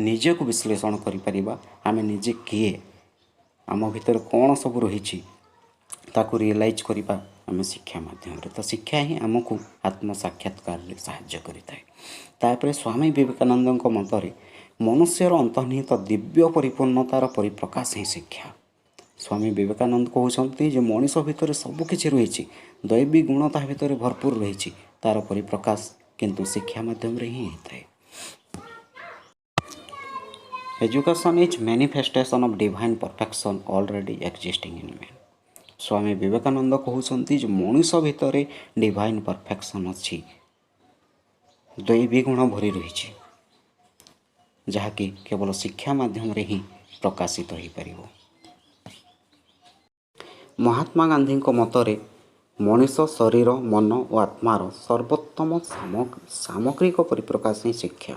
ନିଜକୁ ବିଶ୍ଳେଷଣ କରିପାରିବା। ଆମେ ନିଜେ କିଏ, ଆମ ଭିତରେ କ'ଣ ସବୁ ରହିଛି, ତାକୁ ରିଏଲାଇଜ୍ କରିବା ଆମେ ଶିକ୍ଷା ମାଧ୍ୟମରେ। ତ ଶିକ୍ଷା ହିଁ ଆମକୁ ଆତ୍ମସାକ୍ଷାତକାରରେ ସାହାଯ୍ୟ କରିଥାଏ। ତାପରେ ସ୍ୱାମୀ ବିବେକାନନ୍ଦଙ୍କ ମତରେ ମନୁଷ୍ୟର ଅନ୍ତର୍ନିହିତ ଦିବ୍ୟ ପରିପୂର୍ଣ୍ଣତାର ପରିପ୍ରକାଶ ହିଁ ଶିକ୍ଷା। ସ୍ୱାମୀ ବିବେକାନନ୍ଦ କହୁଛନ୍ତି ଯେ ମଣିଷ ଭିତରେ ସବୁକିଛି ରହିଛି, ଦୈବୀ ଗୁଣ ତା ଭିତରେ ଭରପୁର ରହିଛି, ତା'ର ପରିପ୍ରକାଶ କିନ୍ତୁ ଶିକ୍ଷା ମାଧ୍ୟମରେ ହିଁ ହେଇଥାଏ। Education is manifestation of divine perfection already existing in man. Swami Vivekananda କହୁଛନ୍ତି ଯେ ମଣିଷ ଭିତରେ ଡିଭାଇନ୍ ପରଫେକ୍ସନ୍ ଅଛି, ଦୈବୀ ଗୁଣ ଭରି ରହିଛି, ଯାହାକି କେବଳ ଶିକ୍ଷା ମାଧ୍ୟମରେ ହିଁ ପ୍ରକାଶିତ ହୋଇପାରିବ। ମହାତ୍ମା ଗାନ୍ଧୀଙ୍କ ମତରେ ମଣିଷ ଶରୀର, ମନ ଓ ଆତ୍ମାର ସର୍ବୋତ୍ତମ ସାମଗ୍ରିକ ପରିପ୍ରକାଶ ହିଁ ଶିକ୍ଷା।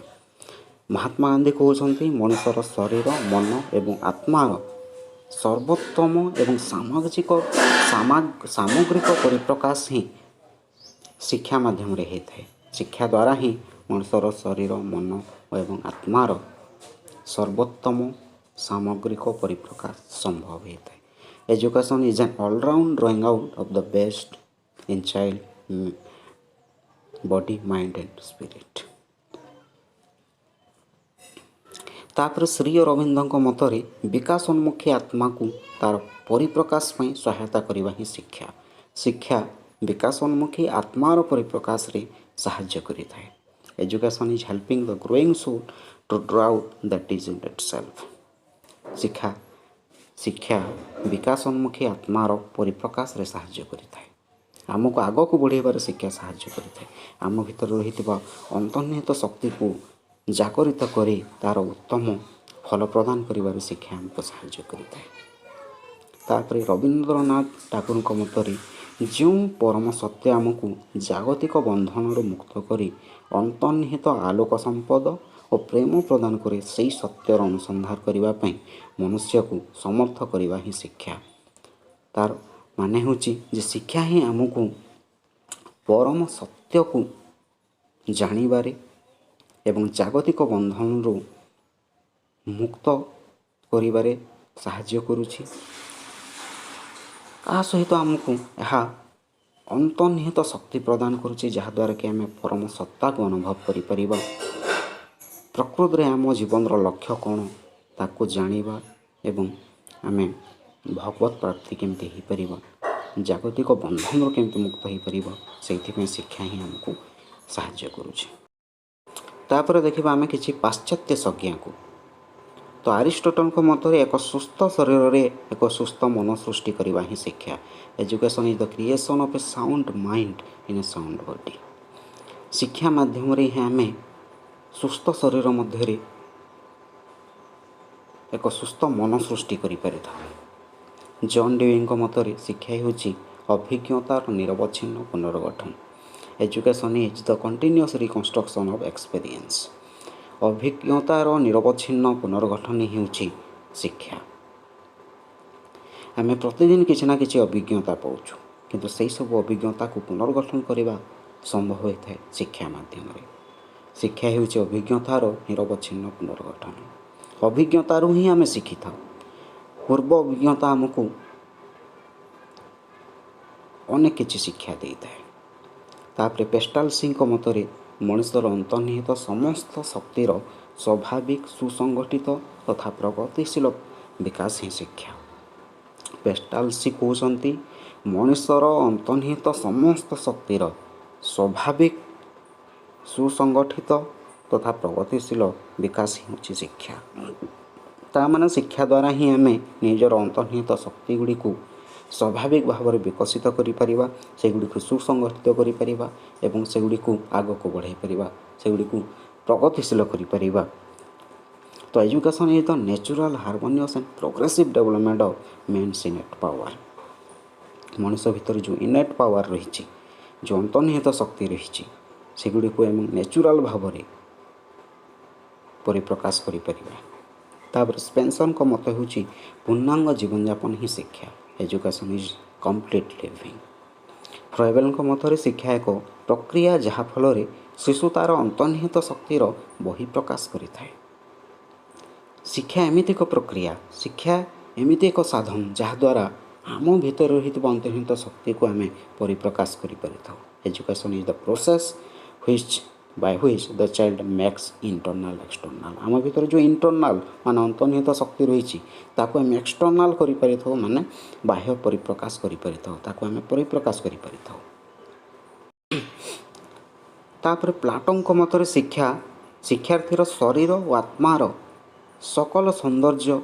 ମହାତ୍ମା ଗାନ୍ଧୀ କହୁଛନ୍ତି, ମଣିଷର ଶରୀର, ମନ ଏବଂ ଆତ୍ମାର ସର୍ବୋତ୍ତମ ଏବଂ ସାମଗ୍ରିକ ପରିପ୍ରକାଶ ହିଁ ଶିକ୍ଷା ମାଧ୍ୟମରେ ହେଇଥାଏ। ଶିକ୍ଷା ଦ୍ୱାରା ହିଁ ମଣିଷର ଶରୀର, ମନ ଏବଂ ଆତ୍ମାର ସର୍ବୋତ୍ତମ ସାମଗ୍ରିକ ପରିପ୍ରକାଶ ସମ୍ଭବ ହେଇଥାଏ। Education is an all round drawing out of the best in child body, mind and spirit. ତାପରେ ଶ୍ରୀ ଅରବିନ୍ଦଙ୍କ ମତରେ ବିକାଶୋନ୍ମୁଖୀ ଆତ୍ମାକୁ ତା'ର ପରିପ୍ରକାଶ ପାଇଁ ସହାୟତା କରିବା ହିଁ ଶିକ୍ଷା। ଶିକ୍ଷା ବିକାଶୋନ୍ମୁଖୀ ଆତ୍ମାର ପରିପ୍ରକାଶରେ ସାହାଯ୍ୟ କରିଥାଏ। Education is helping the growing soul to draw out that is in itself. ଶିକ୍ଷା ବିକାଶୋନ୍ମୁଖୀ ଆତ୍ମାର ପରିପ୍ରକାଶରେ ସାହାଯ୍ୟ କରିଥାଏ। ଆମକୁ ଆଗକୁ ବଢ଼େଇବାରେ ଶିକ୍ଷା ସାହାଯ୍ୟ କରିଥାଏ। ଆମ ଭିତରେ ରହିଥିବା ଅନ୍ତର୍ନିହିତ ଶକ୍ତିକୁ ଜାଗରିତ କରି ତା'ର ଉତ୍ତମ ଫଳ ପ୍ରଦାନ କରିବାରେ ଶିକ୍ଷା ଆମକୁ ସାହାଯ୍ୟ କରିଥାଏ। ତାପରେ ରବୀନ୍ଦ୍ରନାଥ ଠାକୁରଙ୍କ ମତରେ ଯେଉଁ ପରମ ସତ୍ୟ ଆମକୁ ଜାଗତିକ ବନ୍ଧନରୁ ମୁକ୍ତ କରି ଅନ୍ତର୍ନିହିତ ଆଲୋକ ସମ୍ପଦ ଓ ପ୍ରେମ ପ୍ରଦାନ କରେ, ସେହି ସତ୍ୟର ଅନୁସନ୍ଧାନ କରିବା ପାଇଁ ମନୁଷ୍ୟକୁ ସମର୍ଥ କରିବା ହିଁ ଶିକ୍ଷା। ତା'ର ମାନେ ହେଉଛି ଯେ ଶିକ୍ଷା ହିଁ ଆମକୁ ପରମ ସତ୍ୟକୁ ଜାଣିବାରେ ଏବଂ ଜାଗତିକ ବନ୍ଧନରୁ ମୁକ୍ତ କରିବାରେ ସାହାଯ୍ୟ କରୁଛି। ତା ସହିତ ଆମକୁ ଏହା ଅନ୍ତର୍ନିହିତ ଶକ୍ତି ପ୍ରଦାନ କରୁଛି, ଯାହାଦ୍ୱାରା କି ଆମେ ପରମ ସତ୍ତାକୁ ଅନୁଭବ କରିପାରିବା। ପ୍ରକୃତରେ ଆମ ଜୀବନର ଲକ୍ଷ୍ୟ କ'ଣ ତାକୁ ଜାଣିବା ଏବଂ ଆମେ ଭଗବତ ପ୍ରାପ୍ତି କେମିତି ହେଇପାରିବା, ଜାଗତିକ ବନ୍ଧନରୁ କେମିତି ମୁକ୍ତ ହେଇପାରିବା, ସେଇଥିପାଇଁ ଶିକ୍ଷା ହିଁ ଆମକୁ ସାହାଯ୍ୟ କରୁଛି। ତାପରେ ଦେଖିବା ଆମେ କିଛି ପାଶ୍ଚାତ୍ୟ ସଂଜ୍ଞାକୁ। ତ ଆରିଷ୍ଟୋଟଲଙ୍କ ମତରେ ଏକ ସୁସ୍ଥ ଶରୀରରେ ଏକ ସୁସ୍ଥ ମନ ସୃଷ୍ଟି କରିବା ହିଁ ଶିକ୍ଷା। Education is the creation of a sound mind in a sound body. ଶିକ୍ଷା ମାଧ୍ୟମରେ ହିଁ ଆମେ ସୁସ୍ଥ ଶରୀର ମଧ୍ୟରେ ଏକ ସୁସ୍ଥ ମନ ସୃଷ୍ଟି କରିପାରିଥାଉ। ଜନ୍ ଡିୱିଙ୍କ ମତରେ ଶିକ୍ଷା ହେଉଛି ଅଭିଜ୍ଞତାର ନିରବଚ୍ଛିନ୍ନ ପୁନର୍ଗଠନ। Education is the continuous reconstruction of experience. ଅଭିଜ୍ଞତାର ନିରବଚ୍ଛିନ୍ନ ପୁନର୍ଗଠନ ହେଉଛି ଶିକ୍ଷା। ଆମେ ପ୍ରତିଦିନ କିଛି ନା କିଛି ଅଭିଜ୍ଞତା ପାଉଛୁ, କିନ୍ତୁ ସେହିସବୁ ଅଭିଜ୍ଞତାକୁ ପୁନର୍ଗଠନ କରିବା ସମ୍ଭବ ହୋଇଥାଏ ଶିକ୍ଷା ମାଧ୍ୟମରେ। ଶିକ୍ଷା ହେଉଛି ଅଭିଜ୍ଞତାର ନିରବଚ୍ଛିନ୍ନ ପୁନର୍ଗଠନ। ଅଭିଜ୍ଞତାରୁ ହିଁ ଆମେ ଶିଖିଥାଉ। ପୂର୍ବ ଅଭିଜ୍ଞତା ଆମକୁ ଅନେକ କିଛି ଶିକ୍ଷା ଦେଇଥାଏ। ତାପରେ ପେଷ୍ଟାଲସିଙ୍କ ମତରେ ମଣିଷର ଅନ୍ତର୍ନିହିତ ସମସ୍ତ ଶକ୍ତିର ସ୍ୱାଭାବିକ, ସୁସଂଗଠିତ ତଥା ପ୍ରଗତିଶୀଳ ବିକାଶ ହିଁ ଶିକ୍ଷା। ପେଷ୍ଟାଲସି କହୁଛନ୍ତି, ମଣିଷର ଅନ୍ତର୍ନିହିତ ସମସ୍ତ ଶକ୍ତିର ସ୍ୱାଭାବିକ, ସୁସଂଗଠିତ ତଥା ପ୍ରଗତିଶୀଳ ବିକାଶ ହେଉଛି ଶିକ୍ଷା। ତା ମାନେ ଶିକ୍ଷା ଦ୍ୱାରା ହିଁ ଆମେ ନିଜର ଅନ୍ତର୍ନିହିତ ଶକ୍ତି ଗୁଡ଼ିକୁ ସ୍ୱାଭାବିକ ଭାବରେ ବିକଶିତ କରିପାରିବା, ସେଗୁଡ଼ିକୁ ସୁସଂଗଠିତ କରିପାରିବା ଏବଂ ସେଗୁଡ଼ିକୁ ଆଗକୁ ବଢ଼ାଇ ପାରିବା, ସେଗୁଡ଼ିକୁ ପ୍ରଗତିଶୀଳ କରିପାରିବା। ତ education is the natural, harmonious and progressive development of man's innate power. ମଣିଷ ଭିତରେ ଯେଉଁ ଇନେଟ୍ ପାୱାର ରହିଛି, ଯେଉଁ ଅନ୍ତର୍ନିହିତ ଶକ୍ତି ରହିଛି, ସେଗୁଡ଼ିକୁ ଆମେ ନ୍ୟାଚୁରାଲ୍ ଭାବରେ ପରିପ୍ରକାଶ କରିପାରିବା। ତାପରେ ସ୍ପେନ୍ସରଙ୍କ ମତ ହେଉଛି, ପୂର୍ଣ୍ଣାଙ୍ଗ ଜୀବନଯାପନ ହିଁ ଶିକ୍ଷା। Education is complete living. ଫ୍ରଏବେଲଙ୍କ ମତରେ ଶିକ୍ଷା ଏକ ପ୍ରକ୍ରିୟା, ଯାହାଫଳରେ ଶିଶୁ ତା'ର ଅନ୍ତର୍ନିହିତ ଶକ୍ତିର ବହିପ୍ରକାଶ କରିଥାଏ। ଶିକ୍ଷା ଏମିତି ଏକ ପ୍ରକ୍ରିୟା, ଶିକ୍ଷା ଏମିତି ଏକ ସାଧନ, ଯାହାଦ୍ୱାରା ଆମ ଭିତରେ ରହିଥିବା ଅନ୍ତର୍ନିହିତ ଶକ୍ତିକୁ ଆମେ ପରିପ୍ରକାଶ କରିପାରିଥାଉ। Education is the process which by which the child makes internal external. ଆମ ଭିତରେ ଯେଉଁ ଇଣ୍ଟରନାଲ୍ ମାନେ ଅନ୍ତର୍ନିହିତ ଶକ୍ତି ରହିଛି, ତାକୁ ଆମେ ଏକ୍ସଟର୍ନାଲ୍ କରିପାରିଥାଉ, ମାନେ ବାହ୍ୟ ପରିପ୍ରକାଶ କରିପାରିଥାଉ, ତାକୁ ଆମେ ପରିପ୍ରକାଶ କରିପାରିଥାଉ। ତାପରେ ପ୍ଲାଟୋଙ୍କ ମତରେ ଶିକ୍ଷା ଶିକ୍ଷାର୍ଥୀର ଶରୀର ଓ ଆତ୍ମାର ସକଳ ସୌନ୍ଦର୍ଯ୍ୟ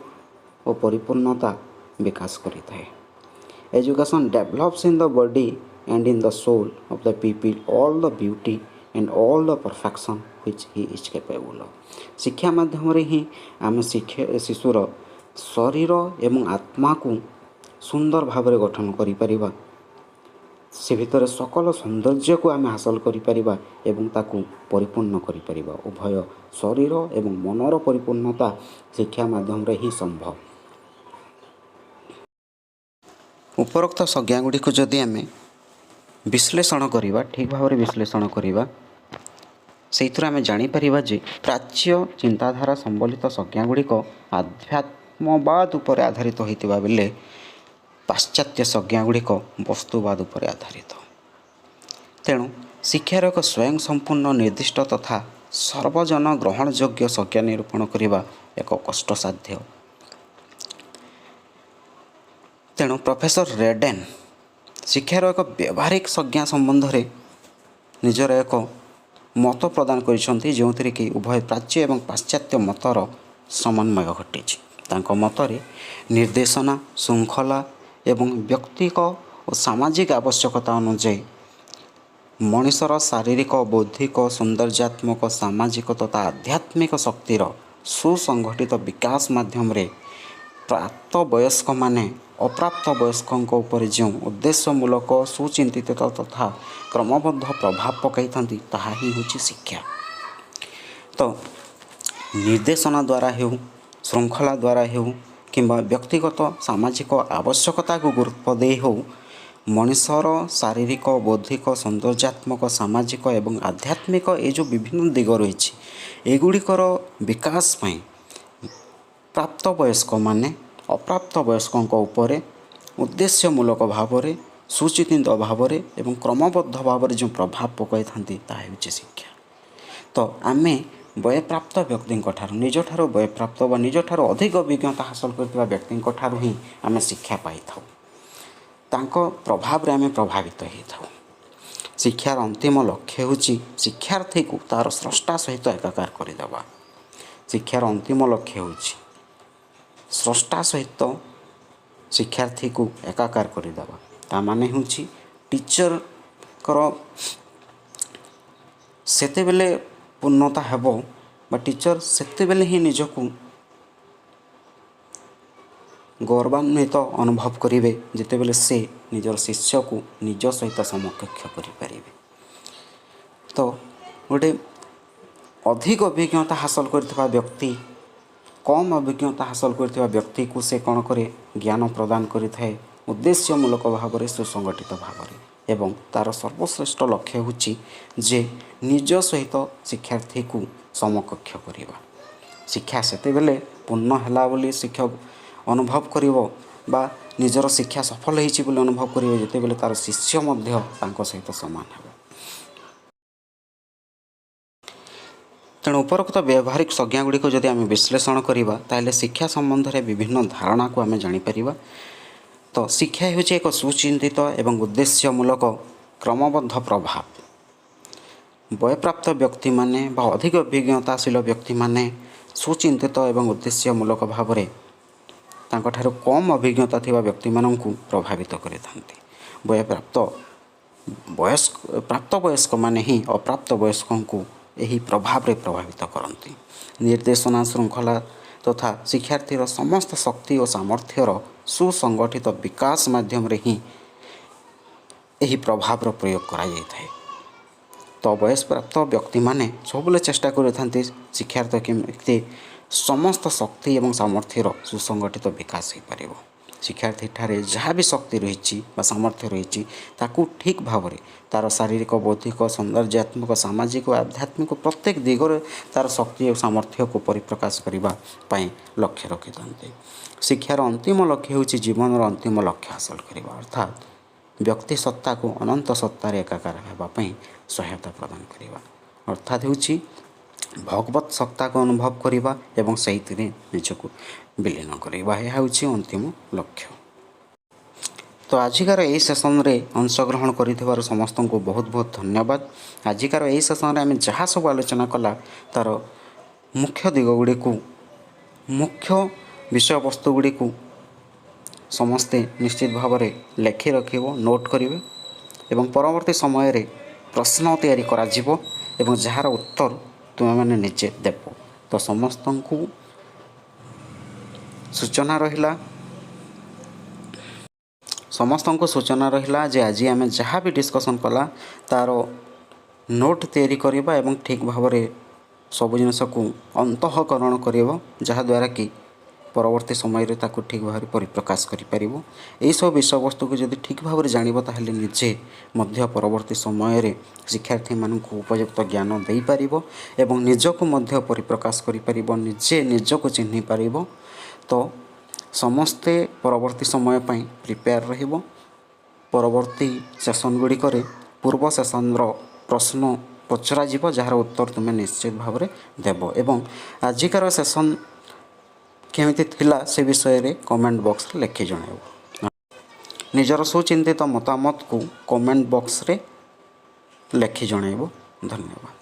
ଓ ପରିପୂର୍ଣ୍ଣତା ବିକାଶ କରିଥାଏ। Education develops in the body and in the soul of the pupil all the beauty and all the perfection which he is capable of. ଶିକ୍ଷା ମାଧ୍ୟମରେ ହିଁ ଆମେ ଶିକ୍ଷା ଶିଶୁର ଶରୀର ଏବଂ ଆତ୍ମାକୁ ସୁନ୍ଦର ଭାବରେ ଗଠନ କରିପାରିବା। ସେ ଭିତରେ ସକଳ ସୌନ୍ଦର୍ଯ୍ୟକୁ ଆମେ ହାସଲ କରିପାରିବା ଏବଂ ତାକୁ ପରିପୂର୍ଣ୍ଣ କରିପାରିବା। ଉଭୟ ଶରୀର ଏବଂ ମନର ପରିପୂର୍ଣ୍ଣତା ଶିକ୍ଷା ମାଧ୍ୟମରେ ହିଁ ସମ୍ଭବ। ଉପରୋକ୍ତ ସଂଜ୍ଞା ଗୁଡ଼ିକୁ ଯଦି ଆମେ ବିଶ୍ଳେଷଣ କରିବା, ଠିକ୍ ଭାବରେ ବିଶ୍ଳେଷଣ କରିବା, ସେଇଥିରୁ ଆମେ ଜାଣିପାରିବା ଯେ ପ୍ରାଚ୍ୟ ଚିନ୍ତାଧାରା ସମ୍ବଳିତ ସଂଜ୍ଞା ଗୁଡ଼ିକ ଆଧ୍ୟାତ୍ମବାଦ ଉପରେ ଆଧାରିତ ହୋଇଥିବା ବେଳେ ପାଶ୍ଚାତ୍ୟ ସଂଜ୍ଞା ଗୁଡ଼ିକ ବସ୍ତୁବାଦ ଉପରେ ଆଧାରିତ। ତେଣୁ ଶିକ୍ଷାର ଏକ ସ୍ୱୟଂ ସମ୍ପୂର୍ଣ୍ଣ, ନିର୍ଦ୍ଦିଷ୍ଟ ତଥା ସର୍ବଜନ ଗ୍ରହଣଯୋଗ୍ୟ ସଂଜ୍ଞା ନିରୂପଣ କରିବା ଏକ କଷ୍ଟସାଧ୍ୟ। ତେଣୁ ପ୍ରଫେସର ରେଡେନ୍ ଶିକ୍ଷାର ଏକ ବ୍ୟବହାରିକ ସଂଜ୍ଞା ସମ୍ବନ୍ଧରେ ନିଜର ଏକ ମତ ପ୍ରଦାନ କରିଛନ୍ତି, ଯେଉଁଥିରେ କି ଉଭୟ ପ୍ରାଚ୍ୟ ଏବଂ ପାଶ୍ଚାତ୍ୟ ମତର ସମନ୍ୱୟ ଘଟିଛି। ତାଙ୍କ ମତରେ ନିର୍ଦ୍ଦେଶନା, ଶୃଙ୍ଖଳା ଏବଂ ବ୍ୟକ୍ତିକ ଓ ସାମାଜିକ ଆବଶ୍ୟକତା ଅନୁଯାୟୀ ମଣିଷର ଶାରୀରିକ, ବୌଦ୍ଧିକ, ସୌନ୍ଦର୍ଯ୍ୟାତ୍ମକ, ସାମାଜିକ ତଥା ଆଧ୍ୟାତ୍ମିକ ଶକ୍ତିର ସୁସଂଗଠିତ ବିକାଶ ମାଧ୍ୟମରେ ପ୍ରାପ୍ତ ବୟସ୍କମାନେ ଅପ୍ରାପ୍ତ ବୟସ୍କଙ୍କ ଉପରେ ଯେଉଁ ଉଦ୍ଦେଶ୍ୟମୂଳକ, ସୁଚିନ୍ତିତ ତଥା କ୍ରମବଦ୍ଧ ପ୍ରଭାବ ପକାଇଥାନ୍ତି, ତାହା ହିଁ ହେଉଛି ଶିକ୍ଷା। ତ ନିର୍ଦ୍ଦେଶନା ଦ୍ୱାରା ହେଉ, ଶୃଙ୍ଖଳା ଦ୍ୱାରା ହେଉ କିମ୍ବା ବ୍ୟକ୍ତିଗତ ସାମାଜିକ ଆବଶ୍ୟକତାକୁ ଗୁରୁତ୍ୱ ଦେଇ ହେଉ, ମଣିଷର ଶାରୀରିକ, ବୌଦ୍ଧିକ, ସୌନ୍ଦର୍ଯ୍ୟାତ୍ମକ, ସାମାଜିକ ଏବଂ ଆଧ୍ୟାତ୍ମିକ ଏ ଯେଉଁ ବିଭିନ୍ନ ଦିଗ ରହିଛି, ଏଗୁଡ଼ିକର ବିକାଶ ପାଇଁ ପ୍ରାପ୍ତ ବୟସ୍କମାନେ ଅପ୍ରାପ୍ତ ବୟସ୍କଙ୍କ ଉପରେ ଉଦ୍ଦେଶ୍ୟମୂଳକ ଭାବରେ, ସୁଚିନ୍ତିତ ଭାବରେ ଏବଂ କ୍ରମବଦ୍ଧ ଭାବରେ ଯେଉଁ ପ୍ରଭାବ ପକାଇଥାନ୍ତି, ତାହା ହେଉଛି ଶିକ୍ଷା। ତ ଆମେ ବୟପ୍ରାପ୍ତ ବ୍ୟକ୍ତିଙ୍କ ଠାରୁ, ନିଜଠାରୁ ବୟପ୍ରାପ୍ତ ବା ନିଜଠାରୁ ଅଧିକ ଅଭିଜ୍ଞତା ହାସଲ କରିଥିବା ବ୍ୟକ୍ତିଙ୍କ ଠାରୁ ହିଁ ଆମେ ଶିକ୍ଷା ପାଇଥାଉ। ତାଙ୍କ ପ୍ରଭାବରେ ଆମେ ପ୍ରଭାବିତ ହେଇଥାଉ। ଶିକ୍ଷାର ଅନ୍ତିମ ଲକ୍ଷ୍ୟ ହେଉଛି ଶିକ୍ଷାର୍ଥୀକୁ ତା'ର ସ୍ରଷ୍ଟା ସହିତ ଏକାକାର କରିଦେବା। ଶିକ୍ଷାର ଅନ୍ତିମ ଲକ୍ଷ୍ୟ ହେଉଛି ସ୍ରଷ୍ଟା ସହିତ ଶିକ୍ଷାର୍ଥୀକୁ ଏକାକାର କରିଦେବା। ତା ମାନେ ହେଉଛି ଟିଚରଙ୍କର ସେତେବେଳେ ପୂର୍ଣ୍ଣତା ହେବ ବା ଟିଚର ସେତେବେଳେ ହିଁ ନିଜକୁ ଗୌରବାନ୍ୱିତ ଅନୁଭବ କରିବେ, ଯେତେବେଳେ ସେ ନିଜର ଶିଷ୍ୟକୁ ନିଜ ସହିତ ସମକକ୍ଷ କରିପାରିବେ। ତ ଗୋଟେ ଅଧିକ ଅଭିଜ୍ଞତା ହାସଲ କରିଥିବା ବ୍ୟକ୍ତି କମ୍ ଅଭିଜ୍ଞତା ହାସଲ କରିଥିବା ବ୍ୟକ୍ତିକୁ ସେ କ'ଣ କରେ? ଜ୍ଞାନ ପ୍ରଦାନ କରିଥାଏ ଉଦ୍ଦେଶ୍ୟମୂଳକ ଭାବରେ, ସୁସଂଗଠିତ ଭାବରେ ଏବଂ ତା'ର ସର୍ବଶ୍ରେଷ୍ଠ ଲକ୍ଷ୍ୟ ହେଉଛି ଯେ ନିଜ ସହିତ ଶିକ୍ଷାର୍ଥୀକୁ ସମକକ୍ଷ କରିବା। ଶିକ୍ଷା ସେତେବେଳେ ପୂର୍ଣ୍ଣ ହେଲା ବୋଲି ଶିକ୍ଷକ ଅନୁଭବ କରିବ ବା ନିଜର ଶିକ୍ଷା ସଫଳ ହେଇଛି ବୋଲି ଅନୁଭବ କରିବ, ଯେତେବେଳେ ତା'ର ଶିଷ୍ୟ ମଧ୍ୟ ତାଙ୍କ ସହିତ ସମାନ ହେବ। ତେଣୁ ଉପରୋକ୍ତ ବ୍ୟବହାରିକ ସଂଜ୍ଞା ଗୁଡ଼ିକୁ ଯଦି ଆମେ ବିଶ୍ଳେଷଣ କରିବା, ତାହେଲେ ଶିକ୍ଷା ସମ୍ବନ୍ଧରେ ବିଭିନ୍ନ ଧାରଣାକୁ ଆମେ ଜାଣିପାରିବା। ତ ଶିକ୍ଷା ହେଉଛି ଏକ ସୁଚିନ୍ତିତ ଏବଂ ଉଦ୍ଦେଶ୍ୟମୂଳକ କ୍ରମବଦ୍ଧ ପ୍ରଭାବ। ବୟପ୍ରାପ୍ତ ବ୍ୟକ୍ତିମାନେ ବା ଅଧିକ ଅଭିଜ୍ଞତାଶୀଳ ବ୍ୟକ୍ତିମାନେ ସୁଚିନ୍ତିତ ଏବଂ ଉଦ୍ଦେଶ୍ୟମୂଳକ ଭାବରେ ତାଙ୍କଠାରୁ କମ୍ ଅଭିଜ୍ଞତା ଥିବା ବ୍ୟକ୍ତିମାନଙ୍କୁ ପ୍ରଭାବିତ କରିଥାନ୍ତି। ବୟପ୍ରାପ୍ତ ବୟସ୍କ ପ୍ରାପ୍ତ ବୟସ୍କମାନେ ହିଁ ଅପ୍ରାପ୍ତ ବୟସ୍କଙ୍କୁ ଏହି ପ୍ରଭାବରେ ପ୍ରଭାବିତ କରନ୍ତି। ନିର୍ଦ୍ଦେଶନା, ଶୃଙ୍ଖଳା ତଥା ଶିକ୍ଷାର୍ଥୀର ସମସ୍ତ ଶକ୍ତି ଓ ସାମର୍ଥ୍ୟର ସୁସଂଗଠିତ ବିକାଶ ମାଧ୍ୟମରେ ହିଁ ଏହି ପ୍ରଭାବର ପ୍ରୟୋଗ କରାଯାଇଥାଏ। ତ ବୟସପ୍ରାପ୍ତ ବ୍ୟକ୍ତିମାନେ ସବୁବେଳେ ଚେଷ୍ଟା କରିଥାନ୍ତି ଶିକ୍ଷାର୍ଥୀ କେମିତି ସମସ୍ତ ଶକ୍ତି ଏବଂ ସାମର୍ଥ୍ୟର ସୁସଂଗଠିତ ବିକାଶ ହୋଇପାରିବ। ଶିକ୍ଷାର୍ଥୀଠାରେ ଯାହା ବି ଶକ୍ତି ରହିଛି ବା ସାମର୍ଥ୍ୟ ରହିଛି, ତାକୁ ଠିକ୍ ଭାବରେ ତା'ର ଶାରୀରିକ, ବୌଦ୍ଧିକ, ସୌନ୍ଦର୍ଯ୍ୟାତ୍ମକ, ସାମାଜିକ ଓ ଆଧ୍ୟାତ୍ମିକ ପ୍ରତ୍ୟେକ ଦିଗରେ ତା'ର ଶକ୍ତି ଓ ସାମର୍ଥ୍ୟକୁ ପରିପ୍ରକାଶ କରିବା ପାଇଁ ଲକ୍ଷ୍ୟ ରଖିଥାନ୍ତି। ଶିକ୍ଷାର ଅନ୍ତିମ ଲକ୍ଷ୍ୟ ହେଉଛି ଜୀବନର ଅନ୍ତିମ ଲକ୍ଷ୍ୟ ହାସଲ କରିବା, ଅର୍ଥାତ୍ ବ୍ୟକ୍ତି ସତ୍ତାକୁ ଅନନ୍ତ ସତ୍ତାରେ ଏକାକାର ହେବା ପାଇଁ ସହାୟତା ପ୍ରଦାନ କରିବା, ଅର୍ଥାତ୍ ହେଉଛି ଭଗବତ ସତ୍ତାକୁ ଅନୁଭବ କରିବା ଏବଂ ସେଇଥିରେ ନିଜକୁ ବିଲୀନ କରିବା। ଏହା ହେଉଛି ଅନ୍ତିମ ଲକ୍ଷ୍ୟ। ତ ଆଜିକାର ଏହି ସେସନରେ ଅଂଶଗ୍ରହଣ କରିଥିବାରୁ ସମସ୍ତଙ୍କୁ ବହୁତ ବହୁତ ଧନ୍ୟବାଦ। ଆଜିକାର ଏହି ସେସନରେ ଆମେ ଯାହା ସବୁ ଆଲୋଚନା କଲା, ତା'ର ମୁଖ୍ୟ ଦିଗ ଗୁଡ଼ିକୁ, ମୁଖ୍ୟ ବିଷୟବସ୍ତୁ ଗୁଡ଼ିକୁ ସମସ୍ତେ ନିଶ୍ଚିତ ଭାବରେ ଲେଖି ରଖିବ, ନୋଟ୍ କରିବେ ଏବଂ ପରବର୍ତ୍ତୀ ସମୟରେ ପ୍ରଶ୍ନ ତିଆରି କରାଯିବ ଏବଂ ଯାହାର ଉତ୍ତର ତୁମେମାନେ ନିଜେ ଦେବ। ତ ସମସ୍ତଙ୍କୁ ସୂଚନା ରହିଲା ଯେ ଆଜି ଆମେ ଯାହା ବି ଡିସ୍କସନ୍ କଲା, ତା'ର ନୋଟ୍ ତିଆରି କରିବା ଏବଂ ଠିକ୍ ଭାବରେ ସବୁ ଜିନିଷକୁ ଅନ୍ତଃକରଣ କରିବ, ଯାହାଦ୍ୱାରା କି ପରବର୍ତ୍ତୀ ସମୟରେ ତାକୁ ଠିକ୍ ଭାବରେ ପରିପ୍ରକାଶ କରିପାରିବ। ଏହିସବୁ ବିଷୟବସ୍ତୁକୁ ଯଦି ଠିକ୍ ଭାବରେ ଜାଣିବ, ତାହେଲେ ନିଜେ ମଧ୍ୟ ପରବର୍ତ୍ତୀ ସମୟରେ ଶିକ୍ଷାର୍ଥୀମାନଙ୍କୁ ଉପଯୁକ୍ତ ଜ୍ଞାନ ଦେଇପାରିବ ଏବଂ ନିଜକୁ ମଧ୍ୟ ପରିପ୍ରକାଶ କରିପାରିବ, ନିଜେ ନିଜକୁ ଚିହ୍ନି ପାରିବ। ତ ସମସ୍ତେ ପରବର୍ତ୍ତୀ ସମୟ ପାଇଁ ପ୍ରିପେୟାର ରହିବ। ପରବର୍ତ୍ତୀ ସେସନ୍ ଗୁଡ଼ିକରେ ପୂର୍ବ ସେସନ୍ର ପ୍ରଶ୍ନ ପଚରାଯିବ, ଯାହାର ଉତ୍ତର ତୁମେ ନିଶ୍ଚିତ ଭାବରେ ଦେବ ଏବଂ ଆଜିକାର ସେସନ୍ କେମିତି ଥିଲା, ସେ ବିଷୟରେ କମେଣ୍ଟ ବକ୍ସରେ ଲେଖି ଜଣାଇବ। ନିଜର ସୁଚିନ୍ତିତ ମତାମତକୁ କମେଣ୍ଟ ବକ୍ସରେ ଲେଖି ଜଣାଇବ। ଧନ୍ୟବାଦ।